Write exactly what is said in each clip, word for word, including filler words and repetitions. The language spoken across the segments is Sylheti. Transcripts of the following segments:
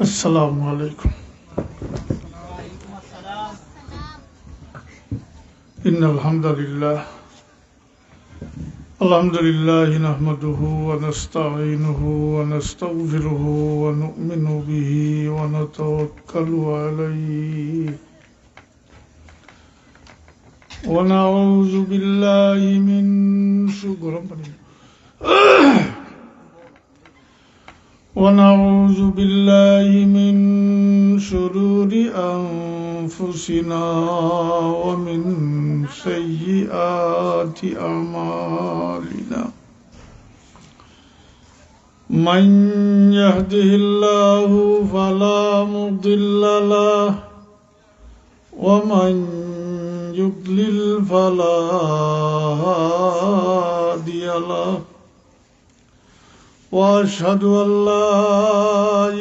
السلام عليكم. إن الحمد لله، الحمد لله نحمده ونستعينه ونستغفره ونؤمن به ونتوكل عليه ونعوذ بالله من شرور، ونعوذ بالله من شرور أنفسنا ومن سيئات أعمالنا. من يهده الله فلا مضل له، ومن يضلل فلا هادي له. وأشهد أن لا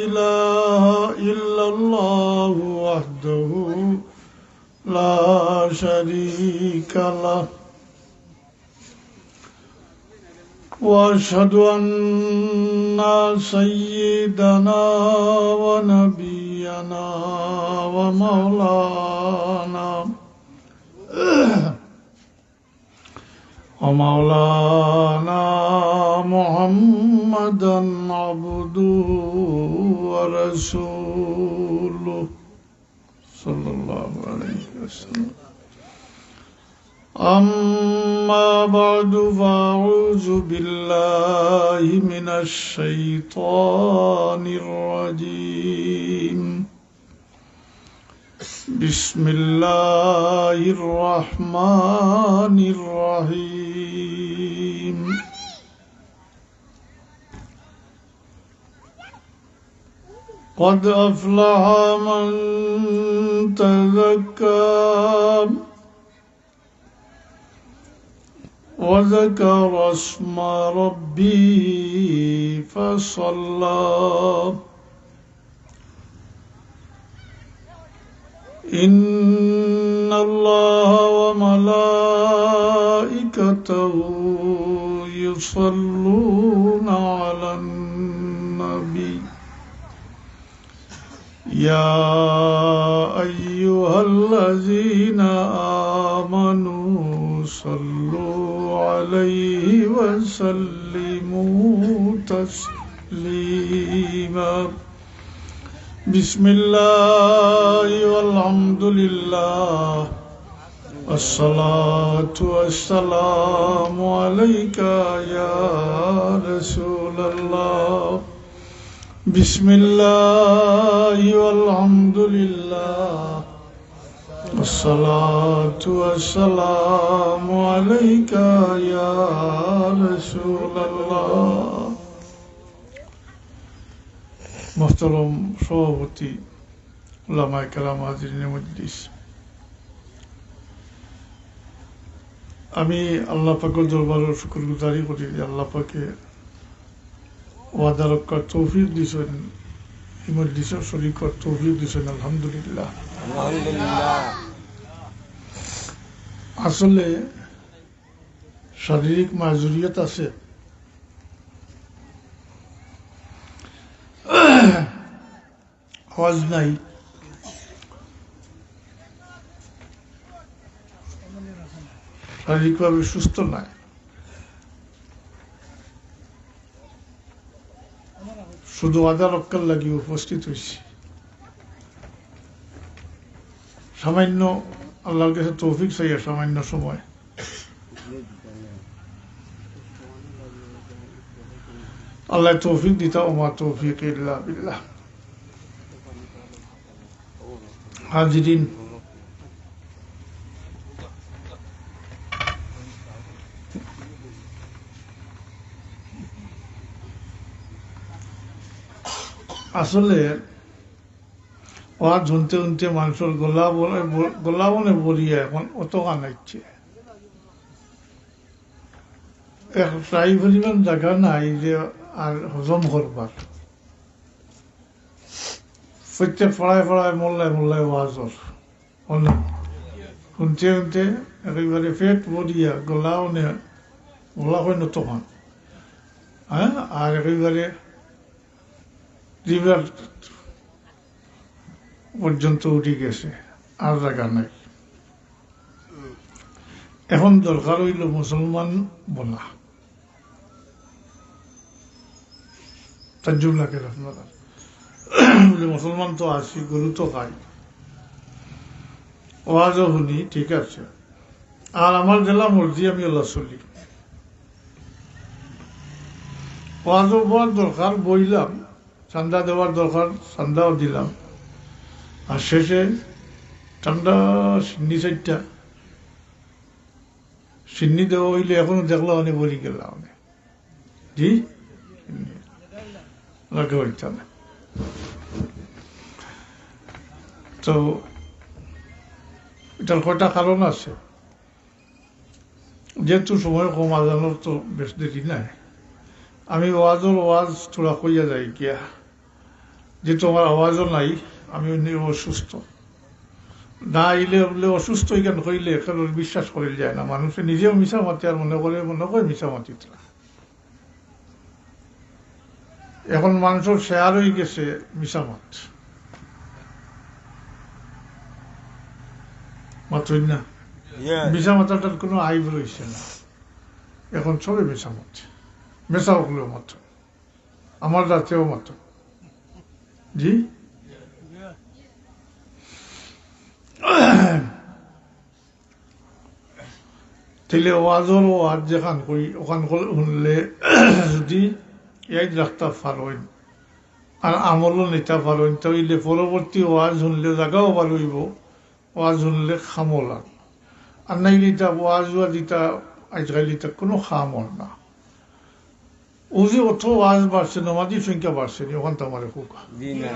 إله إلا الله وحده لا شريك له، وأشهد أن سيدنا ونبينا ومولانا ومولانا محمدا عبده ورسوله، صلى الله عليه وسلم. أما بعد، فأعوذ بالله من الشيطان الرجيم. بسم الله الرحمن الرحيم. قد أفلح من تزكى وذكر اسم ربه فصلى. إن الله وملائكته يصلون على النبي. يا أيها الذين آمنوا صلوا عليه وسلموا تسليما. بسم الله والحمد لله والصلاة والسلام عليك يا رسول الله. بسم الله والحمد لله والصلاة والسلام عليك يا رسول الله. মোহতরম সভাপতি, উলামায়ে কেরাম, হাজিরিনে মজলিস, আমি আল্লাহ পাকর দরবারো শুকুরগুজারি করি যে আল্লাহ পাকে ওয়াদা রক্ষার তৌফিক দিছইন, ই মজলিসো শরিক অওয়ার তৌফিক দিছইন, আলহামদুলিল্লাহ। আলহামদুলিল্লাহ। আসলে শারীরিক মাজুরিয়ত আছে, আওয়াজ নাই, শারীরিকভাবে সুস্থ নায়, শুধু ওয়াদা রক্ষার লাগি উপস্থিত অইছি। সামান্য আল্লাহর কাছে তৌফিক চাইয়া সামান্য সময়। আল্লাহ তৌফিক দিতা, ওমা তৌফিক ইল্লা বিল্লাহ। হাজিরিন, আসলে ওয়াজ হুনতে হুনতে মানষর গলা বনে, গলা বনে বরিয়া এখন অত কান আইছে। এক ট্রাই পরিমাণ জাগা নাই যে আর হজম করবার। প্রত্যেক ফাড়ায় ফাড়ায়, মহল্লায় মহল্লায় ওয়াজ অর। অনে হুনতে হুনতে একেবারে পেট ভরিয়া গলা অনে, গলা অনে অত কান। হ্যাঁ, আর একেবারে জিব্বার পর্যন্ত উঠি গেছে, আর জাগা নাই। এখন দরকার অইলো মুসলমান বনা। তাজ্জুব লাগের আপনারার? বলে, মুসলমান তো আছি, গরু তো খাই, ওয়াজও হুনি, ঠিক আছে, আর আমার যেলা মর্জি আমি ওলা চলি। ওয়াজও বওয়ার দরকার, বইলাম, চান্দা দেওয়ার দরকার, চান্দাও দিলাম, আর শেষে ঠান্ডা শিন্নি চাইরটা, শিন্নি দেওয়া অইলে এখনো দেখলা অনে পড়ি গেলা অনে। জি? লাগে হইতাম। তো এটার কয়টা কারণ আছে। যেহেতু সময় কম, আজানর তো বেশ দেরি নাই, আমি ওয়াজর ওয়াজ থুড়া কইয়া যাই গিয়া, যেহেতু আমার আওয়াজও নাই, আমি এমনি অসুস্থ। না আইলে বলে অসুস্থ, এখান কইলে কারোর বিশ্বাস করিল যায় না, মানুষে নিজেও মিছা মাতে আর মনে করে, মনে করে মিছা মাতিতরা। এখন মানুষর শেয়ার হয়ে গেছে মিছা মাত। মাতইন না। মিছা মাতাটার কোনো আইব রইছে না। এখন সবে মিছা মাত, মিছা হকলেও মাত, আমার জাতেও মাত। জি, তাইলে ওয়াজর ওয়াজ যেখান করি, ওখান করে শুনলে যদি ইয়াদ রাখতা পারইন আর আমলও নিতা পারইন, তাইলে পরবর্তী ওয়াজ শুনলে জাগাও বার অইব, ওয়াজ শুনলে কামও লাগ। আর নাইলে ইতা ওয়াজ ওয়াজ ইতা আজকাল ইতা কোনো কাম অর না। ও যে অত ওয়াজ বাড়ছে, নমাজির সংখ্যা বাড়ছে নি, ওখান তো আমার খুব জি না।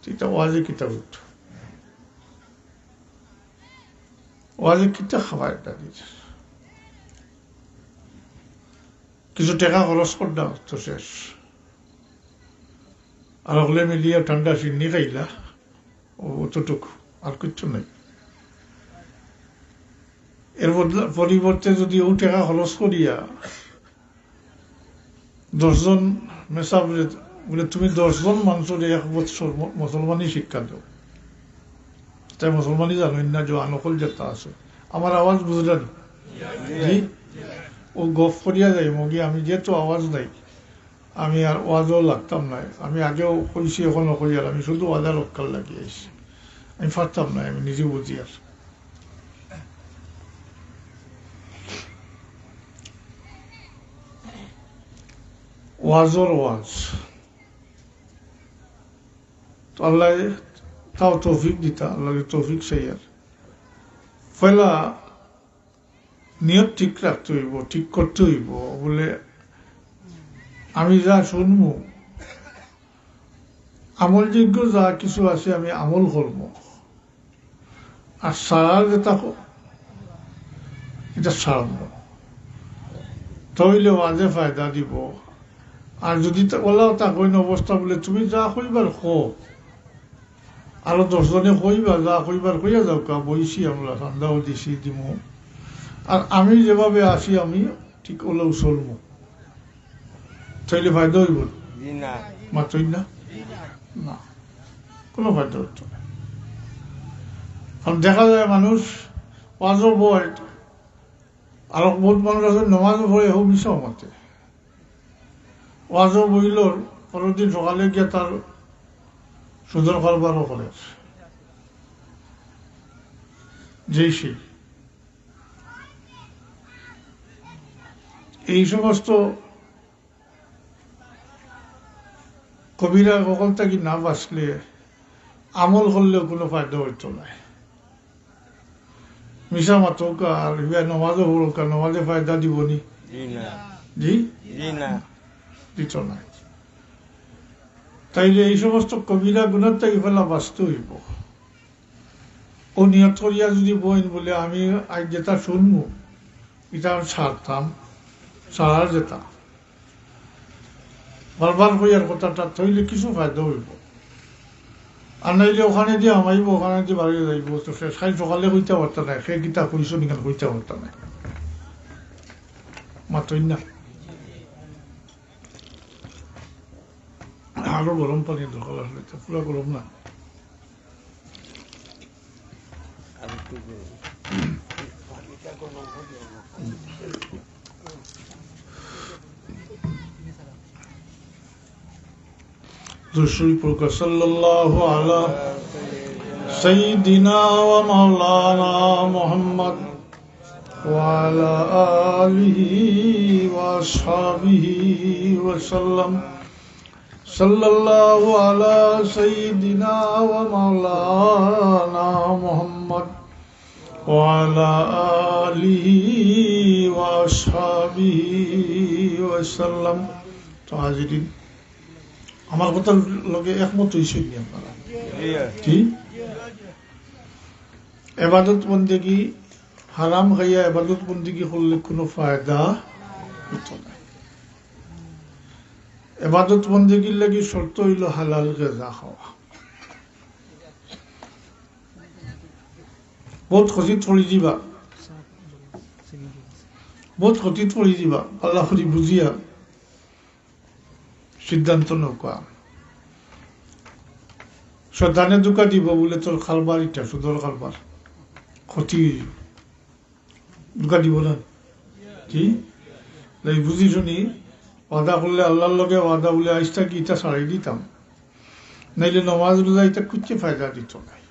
ইতা ওয়াজে কিতা করতো? ওয়াজে কিতা খাবার এটা দিছে? কিছু টাকা খরচ করলা তো শেষ। আর হকলে মিলিয়া ঠান্ডা শিন্নি খাইলা, ও অতটুকু, আর কিচ্ছু নাই। এর বদলা, পরিবর্তে যদি ও টাকা খরচ করিয়া দশজন মেসাবরে বলে, "তুমি দশজন মানুষরে এক বৎসর ম-, মুসলমানি শিক্ষা দেও।" তাই মুসলমানি জানইন না, জোয়ান অকল যেতা আছে। আমার আওয়াজ বুঝলা নি? জি। ও গফ করিয়া যাই মগি, আমি যেহেতু আওয়াজ নাই, আমি আর ওয়াজও লাগতাম না। আমি আগেও কইছি, এখনো কই, আর আমি শুধু ওয়াজা রক্ষার লাগি আইছি। আমি পারতাম না, আমি নিজে বুঝি আর। ওয়াজর ওয়াজ। তো আল্লাহ তাও তৌফিক দিতা, আল্লাহর তৌফিক চাই আর। পয়লা নিয়ত ঠিক রাখতে হইব, ঠিক করতে হইব। বলে, আমি যা শুনবো, আমলযোগ্য যা কিছু আছে, আমি আমল করবো। আর সারার যেটা হ-, এটা সারবো। তাইলে ওয়াজে ফায়দা দিব। আর যদি তা-, ওলাও তা কইন অবস্থা বলে, "তুমি যা কইবার কও, আরো দশ জনে কইবা, যা কইবার কইয়া যাও কা, বইছি আমরা, চান্দাও দিছি, দিমু। আর আমি যেভাবে আছি, আমি ঠিক ওলাও চলমু।" তাইলে ফায়দা হইব? জি না। মাতইন না? না, কোনো ফায়দা হইতো না। কারণ দেখা যায় মানুষ ওয়াজও বয়, আর বহুত মানুষ আছে নমাজও পড়ে, হোক মিশাও মাতে। ওয়াজও বইল, পরের দিন সকালে গিয়া তার সুদর কারবারও করে। যেই সেই। এই সমস্ত কবিরা অকল থাকি না বাঁচলে আমল করলেও কোনো ফায়দা হইতো না। মিছা মাতউক্কা আর ইবা নমাজও পড়উক্কা, নমাজে ফায়দা দিবনি? জি না। জি? জি না। দিত না। তাইলে এই সমস্ত কবিরা গুনার থাকি পয়লা বাঁচতে হইব। ও নিয়ত করিয়া যদি বইন বলে, "আমি আজ যেটা শুনবো, এটা আমি ছাড়তাম, ছাড়ার যেটা।" বারবার কইয়ার কথাটা, তাইলে কিছু ফায়দা হইব। আর নাইলে ওখানে দিয়ে হামাইব, ওখানে দিয়ে বাড়িয়ে যাইব, তো সে সাই সকালে কইতে পারত না, সে কিতা কইছো নিকান কইতে পারত না। মাতইন না। আরো গরম পানি দরকার আসলে, তো পুরা গরম না। দুরূদ শরীফ পড়ুক্কা, সাল্লাল্লাহু আলা সাইয়্যিদিনা ওয়া মাওলানা মুহাম্মদ ওয়া আলা আলিহি ওয়া আসহাবিহি ওয়া সাল্লাম। সাল্লাল্লাহু আলা সাইয়্যিদিনা ওয়া মাওলানা মুহাম্মদ ওয়া আলা আলিহি ওয়া আসহাবিহি ওয়া সাল্লাম। তো হাজিরিন, আমার কথার লগে একমত অইছইন নি আপনারা? জি। এবাদত বন্দেগি, হারাম খাইয়া এবাদত বন্দেগি করলে কুনু ফায়দা অইতো নায়। এবাদত বন্দেগির লাগি শর্ত অইলো হালাল গেজা খাওয়া। বউত ক্ষতিত পড়ি যিবা, বউত ক্ষতিত পড়ি যিবা, ভালা করি বুঝিয়া সিদ্ধান্ত নেউক্কা। শয়তানে ধোঁকা দিবো বুলে তোর কারবার ইটা, সুদর কারবার, ক্ষতি অইযিবো। ধোঁকা দিবো না? জি? তাই বুঝি শুনি, ওয়াদা করলে আল্লার লগে ওয়াদা বুলে, আইজ থাকি ইটা ছাড়ি দিতাম, নাইলে নমাজ রোজা ইটা কুচ্ছু ফায়দা দিতো নায়।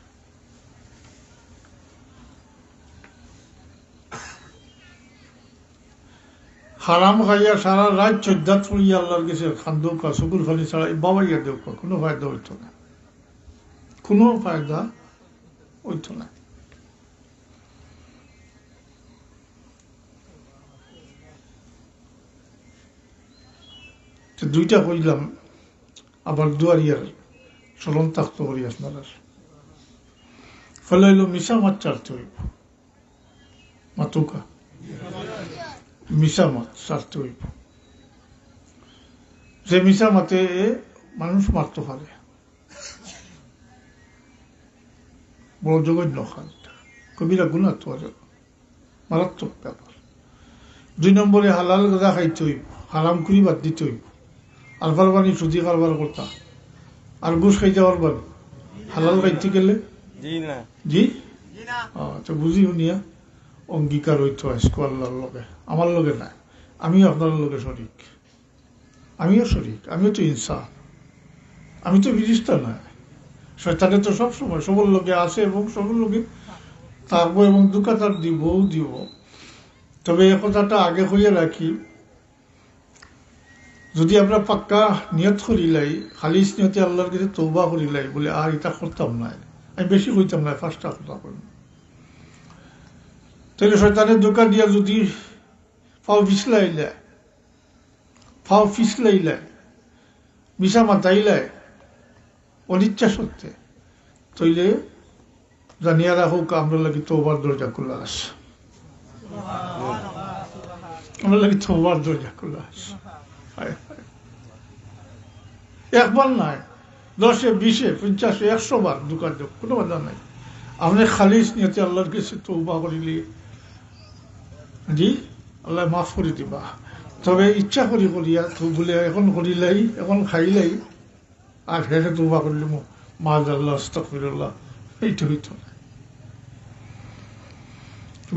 হারাম খাইয়া সারা রাইত সইজদাত পড়িয়া আল্লার গেছে কান্দউক্কা, চকুর পানি ছাড়া, বাবাইয়া দেউক্কা, কুনু ফায়দা অইতো নায়, কুনু ফায়দা অইতো নায়। তো দুইটা কইলাম, আবার দুয়ারিয়ার স্মরণ থাকতো করি আপনারার। ফলে অইলো মিছা মাত ছাড়তে অইবো। মাতউক্কা। মিছা মাত ছাড়তে অইবো। যে মিছা মাতে মানুষ মারতো পারে। বড় জঘন্য কাজ। কবিরা গুনাহ তো আছে। মারাত্মক ব্যাপার। দুই নম্বরে হালাল গেজা খাইতে অইবো, হারাম করি বাদ দিতে অইবো। আলফার বাণী সুদি কারবার করতা, আর ঘুষ খাইতে পারবা নি হালাল খাইতে গেলে? জি না। জি? আহ, তো বুঝি শুনিয়া অঙ্গীকার অইতো আইজকু আল্লার লগে, আমার লগে নায়, আমিও আপনার লগে শরিক। আমিও শরিক, আমিও তো ইনসান, আমি তো ফিরিস্তা নায়। শয়তানে তো সব সময় সবর লগে আছে এবং সবর লগে থাকবো এবং ধোঁকা তার দিবও দিবো। তবে এই কথাটা আগে কইয়া রাখি, যদি আমরা পাক্কা নিয়ত করিলাই, খালিস নিয়তে আল্লার গেছে তওবা করিলাই, বুলে আর ইটা করতাম নায়, আমি বেশি কইতাম নায়, পাঁচটা কথা কইমু, তাইলে শয়তানে ধোঁকা দিয়া যদি পাও পিছলাইলে, পাও পিছলাইলে, মিছা মাতাইলে, অনিচ্ছা সত্ত্বে, তাইলে জানিয়া রাখউক্কা, আমরার লাগি তওবার দরজা খোলা আছে। আমরার লাগি তওবার দরজা খোলা আছে। হায় হায়। একবার নায়, দশে, বিশে, পঞ্চাশে, একশো বার ধোঁকা দেউক, কুনু বাধা নাই। আপনে খালিস নিয়তে আল্লার গেছে তওবা করিলে, জি, আল্লায় মাফ করি দিবা। তবে ইচ্ছা করি করিয়া তো বুলে এখন করিলাই, এখন খাইলাই, আর হেরে তওবা করিলিমু, মাআজাল্লাহ, আস্তাগফিরুল্লাহ, ইটা অইতো নায়।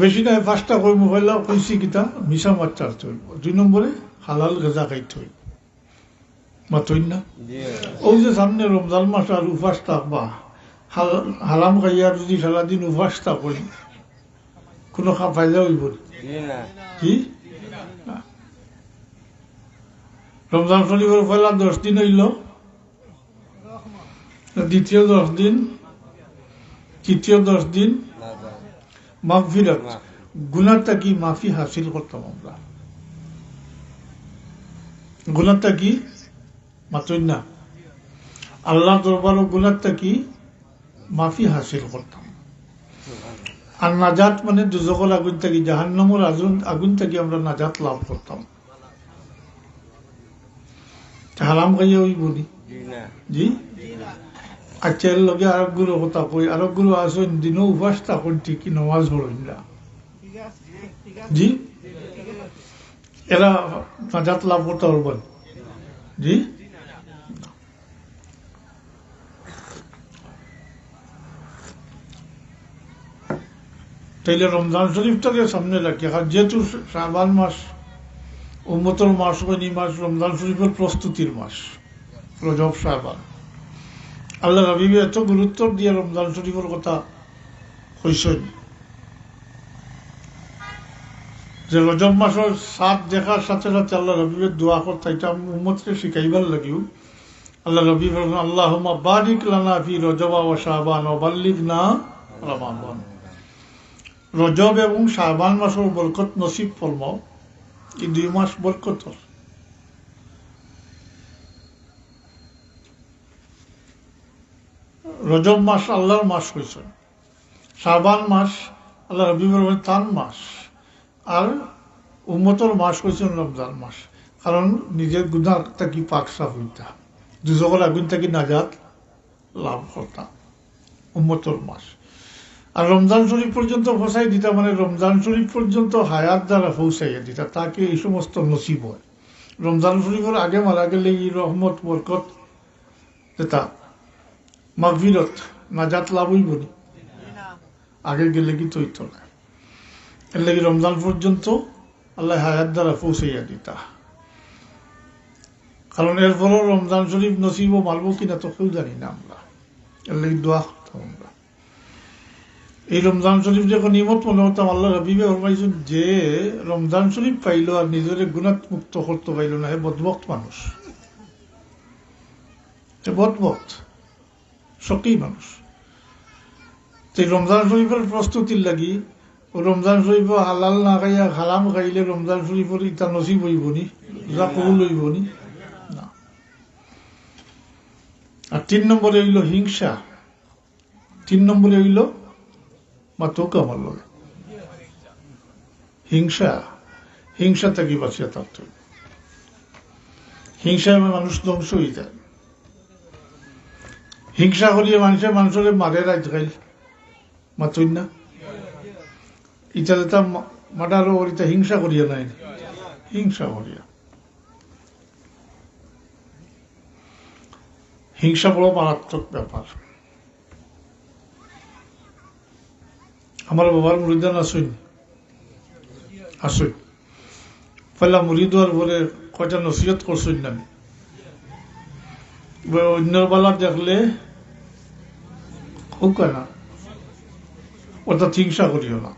বেশি নায়, পাঁচটা কইমু, পয়লা কইছি কিতা, মিছা মাত ছাড়তে অইবো। দুই নম্বরে হালাল গেজা খাইতে অইবো। মাতইন না? জি। অউ যে সামনে রমজান মাস আর উপাস থাকবা, হাল-, হারাম খাইয়া যদি সারাদিন উপাস থাকইন, কুনু খা-, ফায়দা অইবো নি? জি না। কি? না। রমজান শরিফর পয়লা দশ দিন অইলো, দ্বিতীয় দশ দিন, তৃতীয় দশ দিন মাগফিরাত, গুনাহ থাকি মাফি হাসিল করতাম আমরা। গুনাহ থাকি, মাতইন না, আল্লার দরবারো গুনাহ থাকি মাফি হাসিল করতাম। আর নাজাত মানে দুজখর আগুন থাকি, জাহান্নামর আগুন, আগুন থাকি আমরা নাজাত লাভ করতাম। তে হারাম খাইয়া অইবো নি? জি না। জি? আচ্ছা, এর লগে আরোকগুলো কথা কই, আরোকগুলো আছইন দিনো উপাস থাকইন ঠিকই, নমাজ পড়ইন না। জি? এরা নাজাত লাভ করতা পারবা নি? জি? তাইলে রমজান শরিফটারে সামনে রাখি, কারণ যেহেতু শাবান মাস, উম্মতর মাস, ওই মাস রমজান শরিফর প্রস্তুতির মাস, রজব শাবান। আল্লাহর হাবিবে এত গুরুত্ব দিয়া রমজান শরীফর কথা কইছইন যে রজব মাসর চাঁদ দেখার সাথে সাথে আল্লাহর হাবিবে দোয়া করতা, ইটা উম্মতরে শিখাইবার লাগিও। আল্লাহর হাবিবে ফরমাইন, "আল্লাহুম্মা বারিক লানা ফি রজবা ওয়া শাবান ওয়া বাল্লিগনা রমাদান।" রজব এবং শাবান মাসর বরকত নসিব ফরমাও, এই দুই মাস বরকতর। রজব মাস আল্লাহর মাস কইছইন, শাবান মাস আল্লাহর হাবিবর তান মাস, আর উম্মতর মাস কইছইন রমজান মাস, কারণ নিজের গুনাহ থাকি পাক সাফ অইতা, দুজখর আগুন থাকি নাজাত লাভ করতা, উম্মতর মাস। আর রমজান শরীফ পর্যন্ত পৌঁছাই দিতা, মানে রমজান শরীফ পর্যন্ত হায়াত দ্বারা পৌঁছাইয়া দিতা, তাকে এই সমস্ত নসিব হয়। রমজান শরীফর আগে মারা গেলে এই রহমত বরকত যেটা মাগফিরত, নাজাত লাভ অইবো নি? আগে গেলে কি তৈত না? এর লাগি রমজান পর্যন্ত আল্লাহ হায়াত দ্বারা পৌঁছাইয়া দিতা, কারণ এরপরও রমজান শরীফ নসিব মারবো কিনা তো কেউ জানি না আমরা। এর লাগি দোয়া করতাম আমরা। এই রমজান শরীফ যখন নিমত মনে করতাম, আল্লাহর হাবিবে ফরমাইছইন, যে রমজান শরীফ পাইলো আর নিজরে গুনাহ মুক্ত করতে পাইলো না, হে বদবখত মানুষ, হে বদবখত, শকি মানুষ। তো এই রমজান শরীফর প্রস্তুতির লাগি, ও রমজান শরীফ হালাল না খাইয়া হারাম খাইলে রমজান শরীফর ইটা নসিব অইবো নি? রোজা কবুল অইবো নি? না। আর তিন নম্বরে অইলো হিংসা। তিন নম্বরে অইলো মাতুক আমার লগে। হিংসা, হিংসা থাকি বাঁচিয়া থাকতে অইবো। হিংসায় মানুষ ধ্বংস অইযায়। হিংসা করিয়া মানুষে মানুষরে মারে রাইত খাইল, মাতুন না? ইটা যেটা মা-, মার্ডারও করিতা হিংসা করিয়া নাই, হিংসা করিয়া। হিংসা বড় মারাত্মক ব্যাপার। আমার বাবার মুরিদান আছইন, আছইন। পয়লা মুরিদ অওয়ার পরে কয়টা নসিহত করছইন না? অন্যর বালা দেখলে কউক্কা না, অর্থাৎ হিংসা করিও না।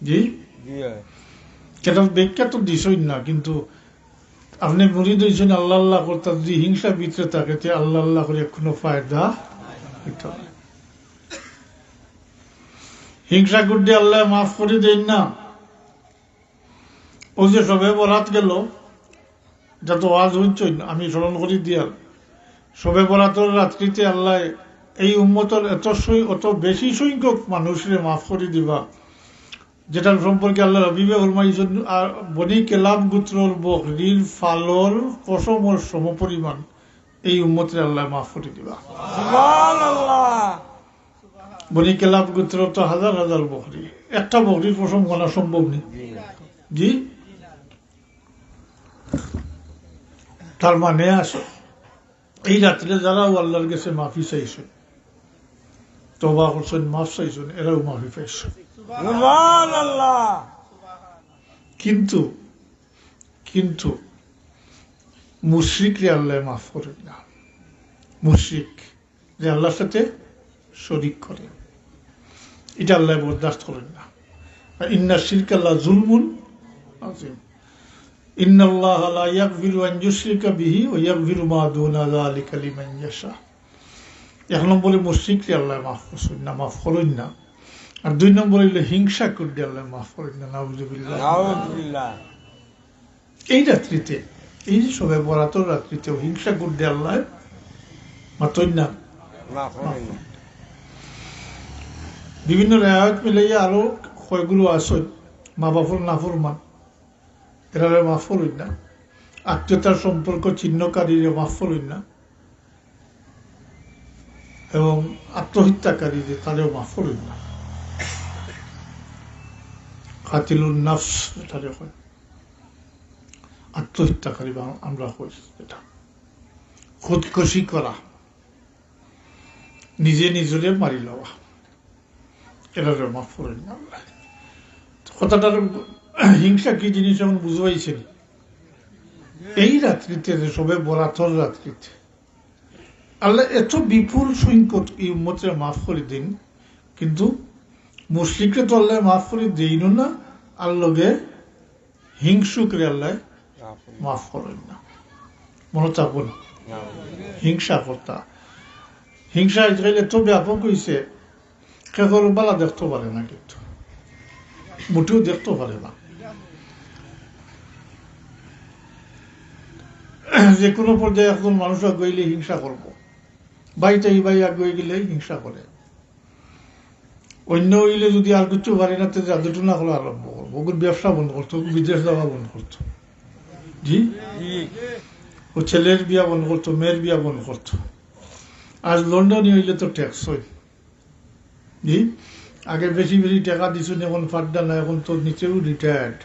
জি? জি, হয়। কেটার ব্যাখ্যা তো দিছইন না, কিন্তু আপনে মুরিদ অইছইন আল্লাহ আল্লাহ করতা, যদি হিংসা ভিতরে থাকে, তে আল্লাহ আল্লাহ করিয়া কুনু ফায়দা অইতো না। হিংসা করলে আল্লায় মাফ করি দেইন না। অউ যে শবে বরাত গেল, ইটা তো ওয়াজ হুনছইন, আমি স্মরণ করি দিয়ার। শবে বরাতর রাত্রিতে আল্লায় এই উম্মতর এত সই-, অত বেশি সংখ্যক মানুষরে মাফ করি দিবা, যেটার সম্পর্কে আল্লাহর হাবিবে ফরমাইছইন, আর বনি কেলাব গোত্রর বকরির ফালর পশমর সমপরিমাণ এই উম্মতরে আল্লায় মাফ করি দিবা। সুবহানাল্লাহ। বনি কেলাব গোত্র তো হাজার হাজার বকরি, একটা বকরির পশম গনা সম্ভব নি। জি। তার মানে আছে, এই রাত্রে যারাও আল্লাহর গেছে মাফি চাইছইন, তওবা করছইন, মাফ চাইছইন, এরাও মাফি পাইছইন। সুবহানাল্লাহ। কিন্তু, কিন্তু মুশরিকরে আল্লায় মাফ করইন না। মুশরিক, যে আল্লাহর সাথে শরিক করে, ইটা আল্লায় বরদাস্ত করইন না। আর ইন্না শিরকা লা যুলমুন আযীম। ইন্নাল্লাহা লা ইয়াগফিরু আন ইউশরাকা বিহি ওয়া ইয়াগফিরু মা দুনা যালিকা লিমান ইয়াশা। এক নম্বরে মুশরিকরে আল্লায় মাফ করছইন না, মাফ করইন না। আর দুই নম্বরে অইলো হিংসা করলে আল্লায় মাফ করইন না। নাউজুবিল্লাহ। নাউজুবিল্লাহ। এই রাত্রিতে, এই যে শবে বরাতর রাত্রিতেও হিংসা করলে আল্লায় মাফ করইন না। মাফ করইন না। বিভিন্ন রেওয়ায়েত মিলাইয়া আরো কয়গুলো আছে, মা বাপর নাফরমান, এরারে মাফ করইন না। আত্মীয়তার সম্পর্ক ছিন্নকারীরে মাফ করইন না। এবং আত্মহত্যাকারীরে, তারেও মাফ করইন না। কাতিলুন নাফস, এটারে কয় আত্মহত্যাকারী, বা আমরা কই এটা খুদকুশি করা, নিজে নিজরে মারি লওয়া, এরারে মাফ করইন না আল্লায়। কথাটার হিংসা কি জিনিস এখন বুঝবাইছেন? এই রাত্রিতে, যে শবে বরাতর রাত্রিতে, আল্লাহ এত বিপুল সংখ্যক এই উম্মতরে মাফ করি দিন, কিন্তু মুশরিকরে তো আল্লাহ মাফ করি দেইন না, আর লগে হিংসুকরে আল্লাহ মাফ করেন না। মনে থাকবো না, হিংসা করতা। হিংসা আজকাল এত ব্যাপক হইছে, কেউ কারো বালা দেখতে পারে না, কিন্তু মোটেও দেখতে পারে না। যে কোনো পর্যায়ে একজন মানুষ আগুয়াইলে হিংসা করবো, ভাইতে এই ভাই আগুয়াই গেলে হিংসা করে। অন্য হইলে যদি আর কিছু পারে না, তো জাদুটনা করা আরম্ভ করবো, ওগুর ব্যবসা বন্ধ করতো, ওগুর বিদেশ যাওয়া বন্ধ করতো। জি, ও ছেলের বিয়া বন্ধ করতো, মেয়ের বিয়া বন্ধ করতো। আজ লন্ডনি হইলে তো ট্যাক্স হয়। জি, আগে বেশি বেশি টাকা দিছুন, এখন ফাড্ডা না, এখন তো নিজেও রিটায়ার্ড।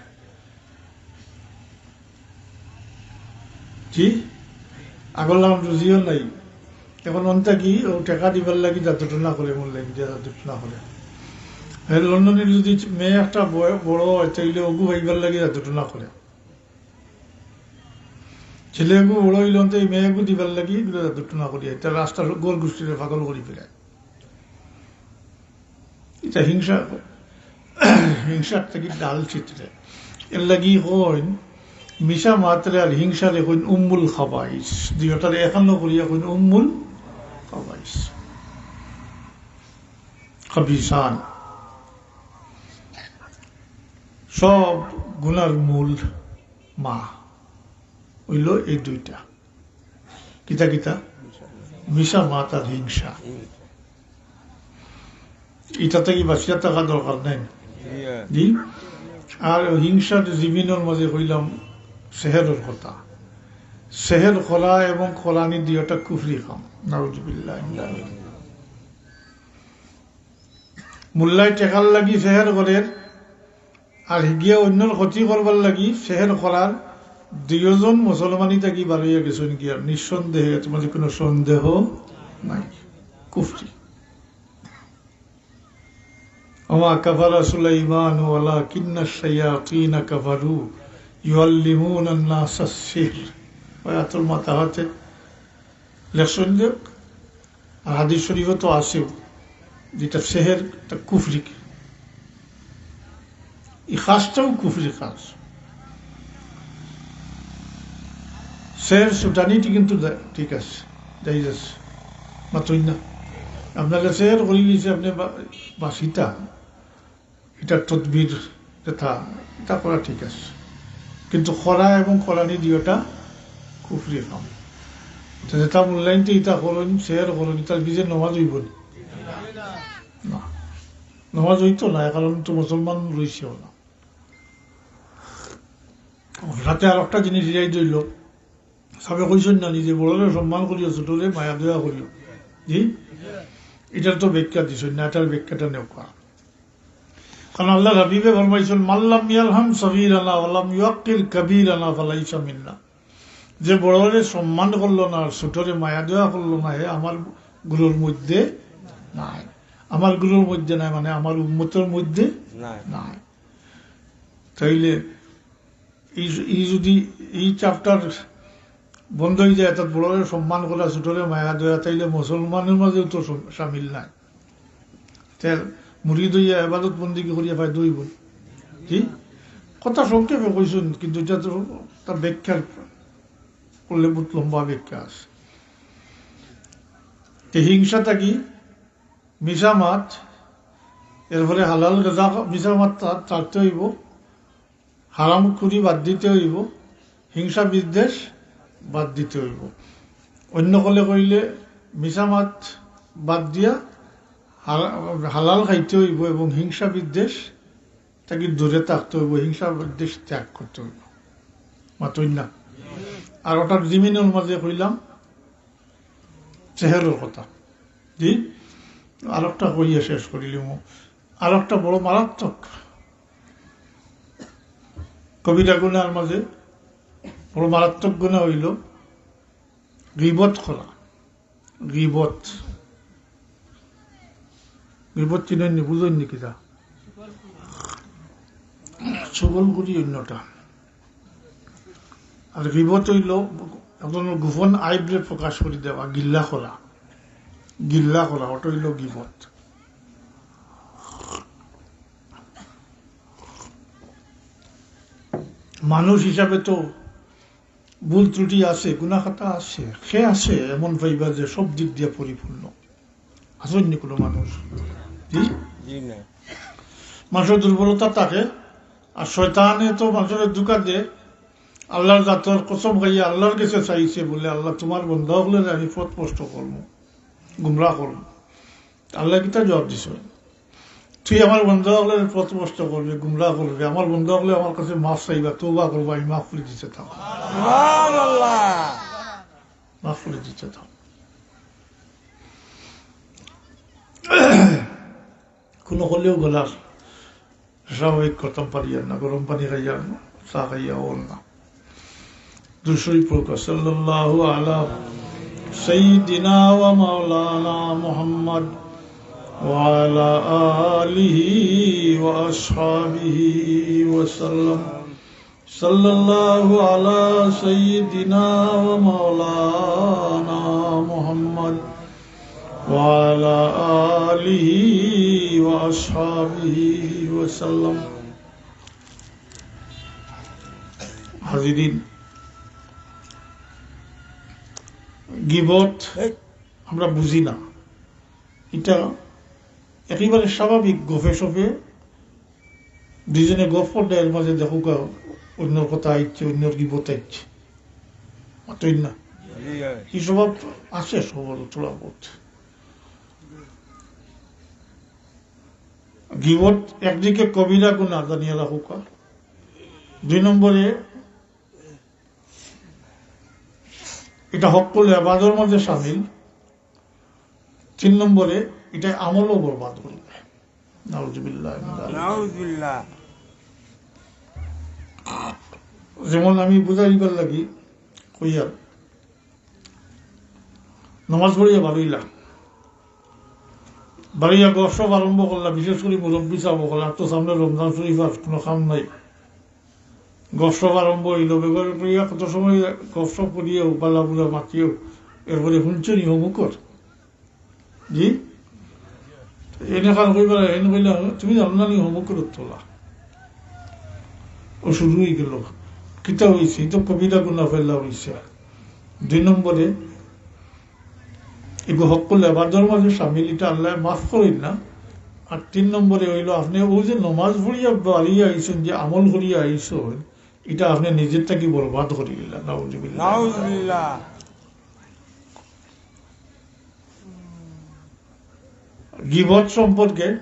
জি, আগর লাম রুজিও নাই। এখন অন্তা কি, ও টাকা দিবার লাগি জাদুটনা করে, মন লাগি যে জাদুটনা করে। এই লন্ডনের যদি মেয়ে একটা বয়-, বড় হয়, তাইলে ওগু পাইবার লাগি জাদুটনা করে। ছেলে এগু বড় হইল, তো এই মেয়ে এগু দিবার লাগি এগুলো জাদুটনা করিয়া, এটা রাস্তার গোল গোষ্ঠীরে পাগল করি ফেলায়। এটা হিংসা, হিংসার থাকি ডাল ছিটরে। এর লাগি কইন, মিছা মাতরে আর হিংসারে কইন উম্মুল খাবাইস। দুইটারে একান্ন করিয়া কইন উম্মুল খাবাইস। খাবিসান। সব গুনার মূল মা হইল এই দুইটা। কিতা কিতা? মিছা মাত আর হিংসা। এটা থাকি বাঁচিয়া থাকা দরকার নাই। জি। আর হিংসার জিমিনর মাঝে কইলাম সেহেরর কথা। সেহের করা এবং করানি দুইটা কুফরি কাম। নাউজুবিল্লাহ। মোল্লায় টেকার লাগি সেহের করের, আর হিগিয়া অন্যর ক্ষতি করবার লাগি সেহের করার। দুইজন মুসলমানি থাকি বারইয়া গেছইন গিয়া, নিঃসন্দেহে, তোমাদের কোনো সন্দেহ নাই, কুফরি। ওমা কাফারা সুলাইমান ওয়ালাকিন্না শায়াতিনা কাফারু ইউআল্লিমুনান নাসা সিহর। ওই আতুল মাতাহাতে লেখছইন যে, আর হাদিস শরীফে তো আছেও, যেটা সেহের, এটা কুফরি। এই কাজটাও কুফরি কাজ। সেহের সুটানিটি কিন্তু দা-, ঠিক আছে, জায়েজ আছে, মাতইন না। আপনাকে সেহের করি দিছে, আপনি বা-, বাসিতা, এটা তদবির, এটা, এটা করা ঠিক আছে, কিন্তু করা এবং করানি দুইটা কুফরি কাম। তো যেটা মূল্যায়ন তো এটা করইন, সেহের করইন, তার বিজে নমাজ হইব নি? না, নমাজ হইতো না, কারণ তো মুসলমান রইছেও না। সাথে আর একটা জিনিস ইয়াদ অইল, সাবে কইছইন না নিজে বড়রে সম্মান করিও, ছোটরে মায়া দয়া করিও। জি, এটার তো ব্যাখ্যা দিছইন না, এটার ব্যাখ্যাটা নেওয়া। কারণ আল্লাহর হাবিবে ফরমাইছইন, "মাল্লাম ইয়ারহাম সগীরানা ওয়ালাম ইউক্কির কাবীরানা ফালাইসা মিন্না।" যে বড়রে সম্মান করলো না আর ছোটরে মায়া দয়া করলো না, হে আমার গুলোর মধ্যে নাই। আমার গুলোর মধ্যে নাই মানে আমার উম্মতর মধ্যে নাই। নাই। তাইলে এই, এই যদি এই চ্যাপ্টার বন্ধ হয়ে যায়, অর্থাৎ বড়রে সম্মান করা, ছোটরে মায়া দেওয়া, তাইলে মুসলমানের মাঝেও তো সম-, সামিল নাই। তার মুরিদ হইয়া এবাদত বন্দেগি করিয়া ফায়দা হইব? জি, কথা সংক্ষেপে কইছইন, কিন্তু এটা তো তার ব্যাখ্যা করলে বহুত লম্বা ব্যাখ্যা আছে। তে হিংসা থাকি মিছা মাত, এরপরে হালাল রেজা, মিছা মাত তা-, ছাড়তে হইব, হারাম খুরি বাদ দিতে হইব, হিংসা বিদ্বেষ বাদ দিতে হইব। অন্য কলে কইলে মিছা মাত বাদ দিয়া হারা-, হালাল খাইতে হইব এবং হিংসা বিদ্বেষ থাকি দূরে থাকতে হইব, হিংসা বিদ্বেষ ত্যাগ করতে হইব। মাতইন না। আর ওটার জিমিনর মাঝে কইলাম সেহেরর কথা। জি, আর একটা কইয়া শেষ করিলিমু। আর একটা বড় মারাত্মক কবিরা গুনার মাঝে বড় মারাত্মক গুনা হইল গিবত করা। গিবত, গিবত চিনইননি, বুঝইননি কিতা? চুগলখুরি অন্যটা। আর গিবত হইল একজনের গোপন আইবরে প্রকাশ করি দেওয়া, গিল্লা করা। গিল্লা করা, ওটা অইল গিবত। মানুষ হিসাবে তো ভুল ত্রুটি আছে, গুনাহ খাতা আছে, সে আছে এমন পাইবা যে সব দিক দিয়া পরিপূর্ণ। আছইন নি কোনো মানুষ? জি? জি না। মানুষের দুর্বলতা থাকে, আর শয়তানে তো মানুষের ধোঁকা দেয়। আল্লাহর জাতর কসম খাইয়া আল্লাহর কাছে চাইছে বলে, "আল্লাহ, তোমার বন্দা অকলরে আমি পথভ্রষ্ট করমু, গুমরাহ করমু।" আল্লাহ কিতা জবাব দিছে? "তুই আমার বন্দা অকলরে পথভ্রষ্ট করবে, গুমরাহ করবে, আমার বন্দা অকলে আমার কাছে মাফ চাইবা, তওবা করবা, আমি মাফ করে দিতে থাকো।" সুবহানাল্লাহ। মাফ করে দিতে থাকো। কোনো হলেও গলার স্বাভাবিক করতাম পারিয়ার না, গরম পানি খাইয়ার না, চা খাইয়া অর না। দুরূদ শরীফ পড়ুক্কা, সাল্লাল্লাহু আলা সাইয়্যিদিনা ওয়া মাওলানা মুহাম্মদ ওয়া আলা আলিহি ওয়া আসহাবিহি ওয়া সাল্লাম। সাল্লাল্লাহু আলা সাইয়্যিদিনা ওয়া মাওলানা মুহাম্মদ ওয়া আলা আলিহি ওয়া আসহাবিহি ওয়া সাল্লাম। হাজিরিন, গিবত আমরা বুঝি না, এটা একেবারে স্বাভাবিক। গফে সফে দুইজনে গফ করলে এর মাঝে দেখুক্কা অন্যর কথা আইছে, অন্যর গিবত আইছে, মাতইন না? জি, হয়। এই স্বভাব আছে সবার থোড়া বহুত। গিবত একদিকে কবিরা গুনাহ, জানিয়া রাখুক্কা। দুই নম্বরে এটা হক্কুল এবাদর মাঝে শামিল। তিন নম্বরে এটা আমলও বরবাদ করবে। নাউজুবিল্লাহ মিন যালিক। নাউজুবিল্লাহ। যেমন আমি বুঝাইবার লাগি কইয়ার, নামাজ পড়িয়া বারইলা, বারইয়া গফসফ আরম্ভ করলা, বিশেষ করে মুরব্বী সাহেব অকল, আর তো সামনে রমজান শরীফ, আর কোনো কাম নাই। গফসফ আরম্ভ অইল, বেগর করিয়া কত সময় গফসফ করিয়াও, বালা বুলা মাতিও, এরপরে হুনছনি হমুকর। জি? এনে কার কইবার, এনে কইলা, "তুমি জানো না নি হমুকর তোলা?" ও শুরু হয়ে গেল। কিতা হইছে? এই তো কবিরা গুনাহ ফেলা হইছে। দুই নম্বরে, এগু হক্কুল এবাদর মাঝে শামিল, এটা আল্লাহ মাফ করইন না। আর তিন নম্বরে হইল, আপনি ওই যে নমাজ পড়িয়া বাড়িয়া আইছেন, যে আমল করিয়া আইছেন, এটা আপনি নিজের থাকি বরবাদ করি দিলেন। নাউজুবিল্লাহ। নাউজুবিল্লাহ। গিবত সম্পর্কে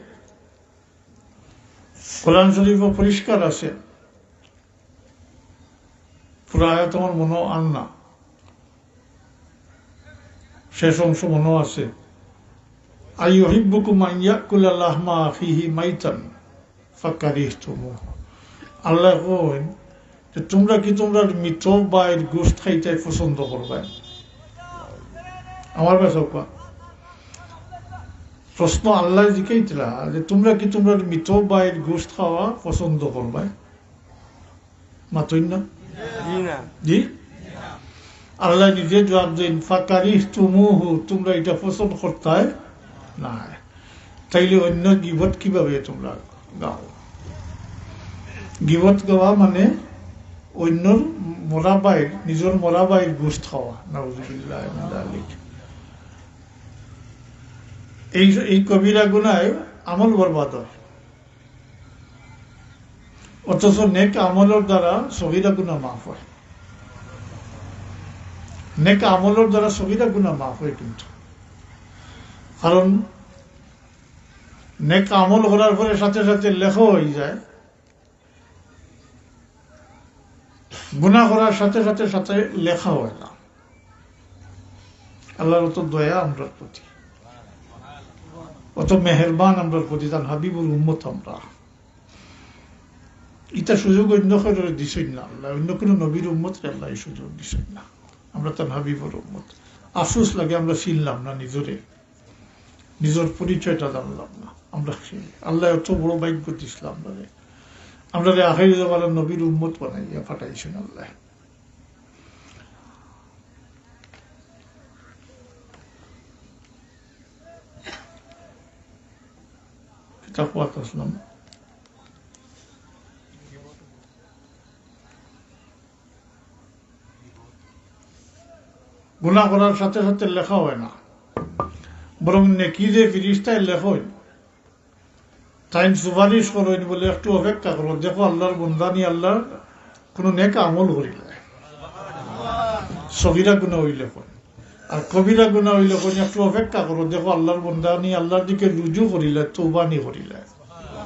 কোরআন শরীফও পরিষ্কার আছে। পুরা আয়াত আমার মনো আর না, শেষ অংশ মনো আছে। "আইয়ুহিব্বুকুম আন ইয়াকুলা লাহমা আখিহি মাইতান ফাকারিহতুমুহু।" আল্লাহ কইন যে, "তোমরা কি তোমরার মৃত ভাইর গোশত খাইতে পছন্দ করবায়?" আমার কাছে কওয়া। প্রশ্ন আল্লাহ জিকাইতরা যে, "তোমরা কি তোমরার মৃত ভাইর গোশত খাওয়া পছন্দ করবায়?" মাতইন না? জি না। জি? আল্লাহ নিজে জবাব দেন, "ফাকারিহতুমুহু, তোমরা এটা পছন্দ করতায় না।" তাইলে অন্য গিবত কিভাবে তোমরা গাও? গিবত গাওয়া মানে অন্যর মরা ভাইর, নিজর মরা ভাইর গোশত খাওয়া। নাউজুবিল্লাহ মিন যালিক। এই, এই কবিরা গুনায় আমল বরবাদ হয়। অথচ নেক আমলর দ্বারা সগীরা গুনাহ মাফ হয়। নেক আমলর দ্বারা সগীরা গুনাহ মাফ হয় কিন্তু। কারণ নেক আমল করার পরে সাথে সাথে লেখা হয়ে যায়, গুনাহ করার সাথে সাথে, সাথে লেখা হয় না। আল্লাহর অত দয়া আমরার প্রতি, অত মেহেরবান আমরার প্রতি, তান হাবিবর উম্মত আমরা। ইটা সুযোগ অন্য কেউরে দিছইন না আল্লাহ, অন্য কোনো নবীর উম্মতরে আল্লাহ এই সুযোগ দিছইন না। আমরা তান হাবিবর উম্মত। আফসোস লাগে আমরা চিনলাম না নিজরে, নিজর পরিচয়টা জানলাম না। আমরা সে, আল্লাহ এত বড় ভাগ্য দিছলা আমরারে, আমরারে আখেরি জমানার নবীর উম্মত বানাইয়া পাঠাইছইন আল্লাহ। তাকওয়াত আসলাম। গুনাহ করার সাথে সাথে লেখা হয় না, বরং নেকি যে ফিরিস্তায় লেখইন, তাইন সুপারিশ করইন বলে, "একটু অপেক্ষা করো, দেখো আল্লাহর বন্দা নি আল্লাহর কোনো নেক আমল করিলে, সগিরা গুনাহ অইলে কইন, আর কবিরা গুনাহ অইলে কইন, একটু অপেক্ষা করো, দেখো আল্লাহর বন্দা নি আল্লাহর দিকে রুজু করিলে, তওবা নি করিলে।"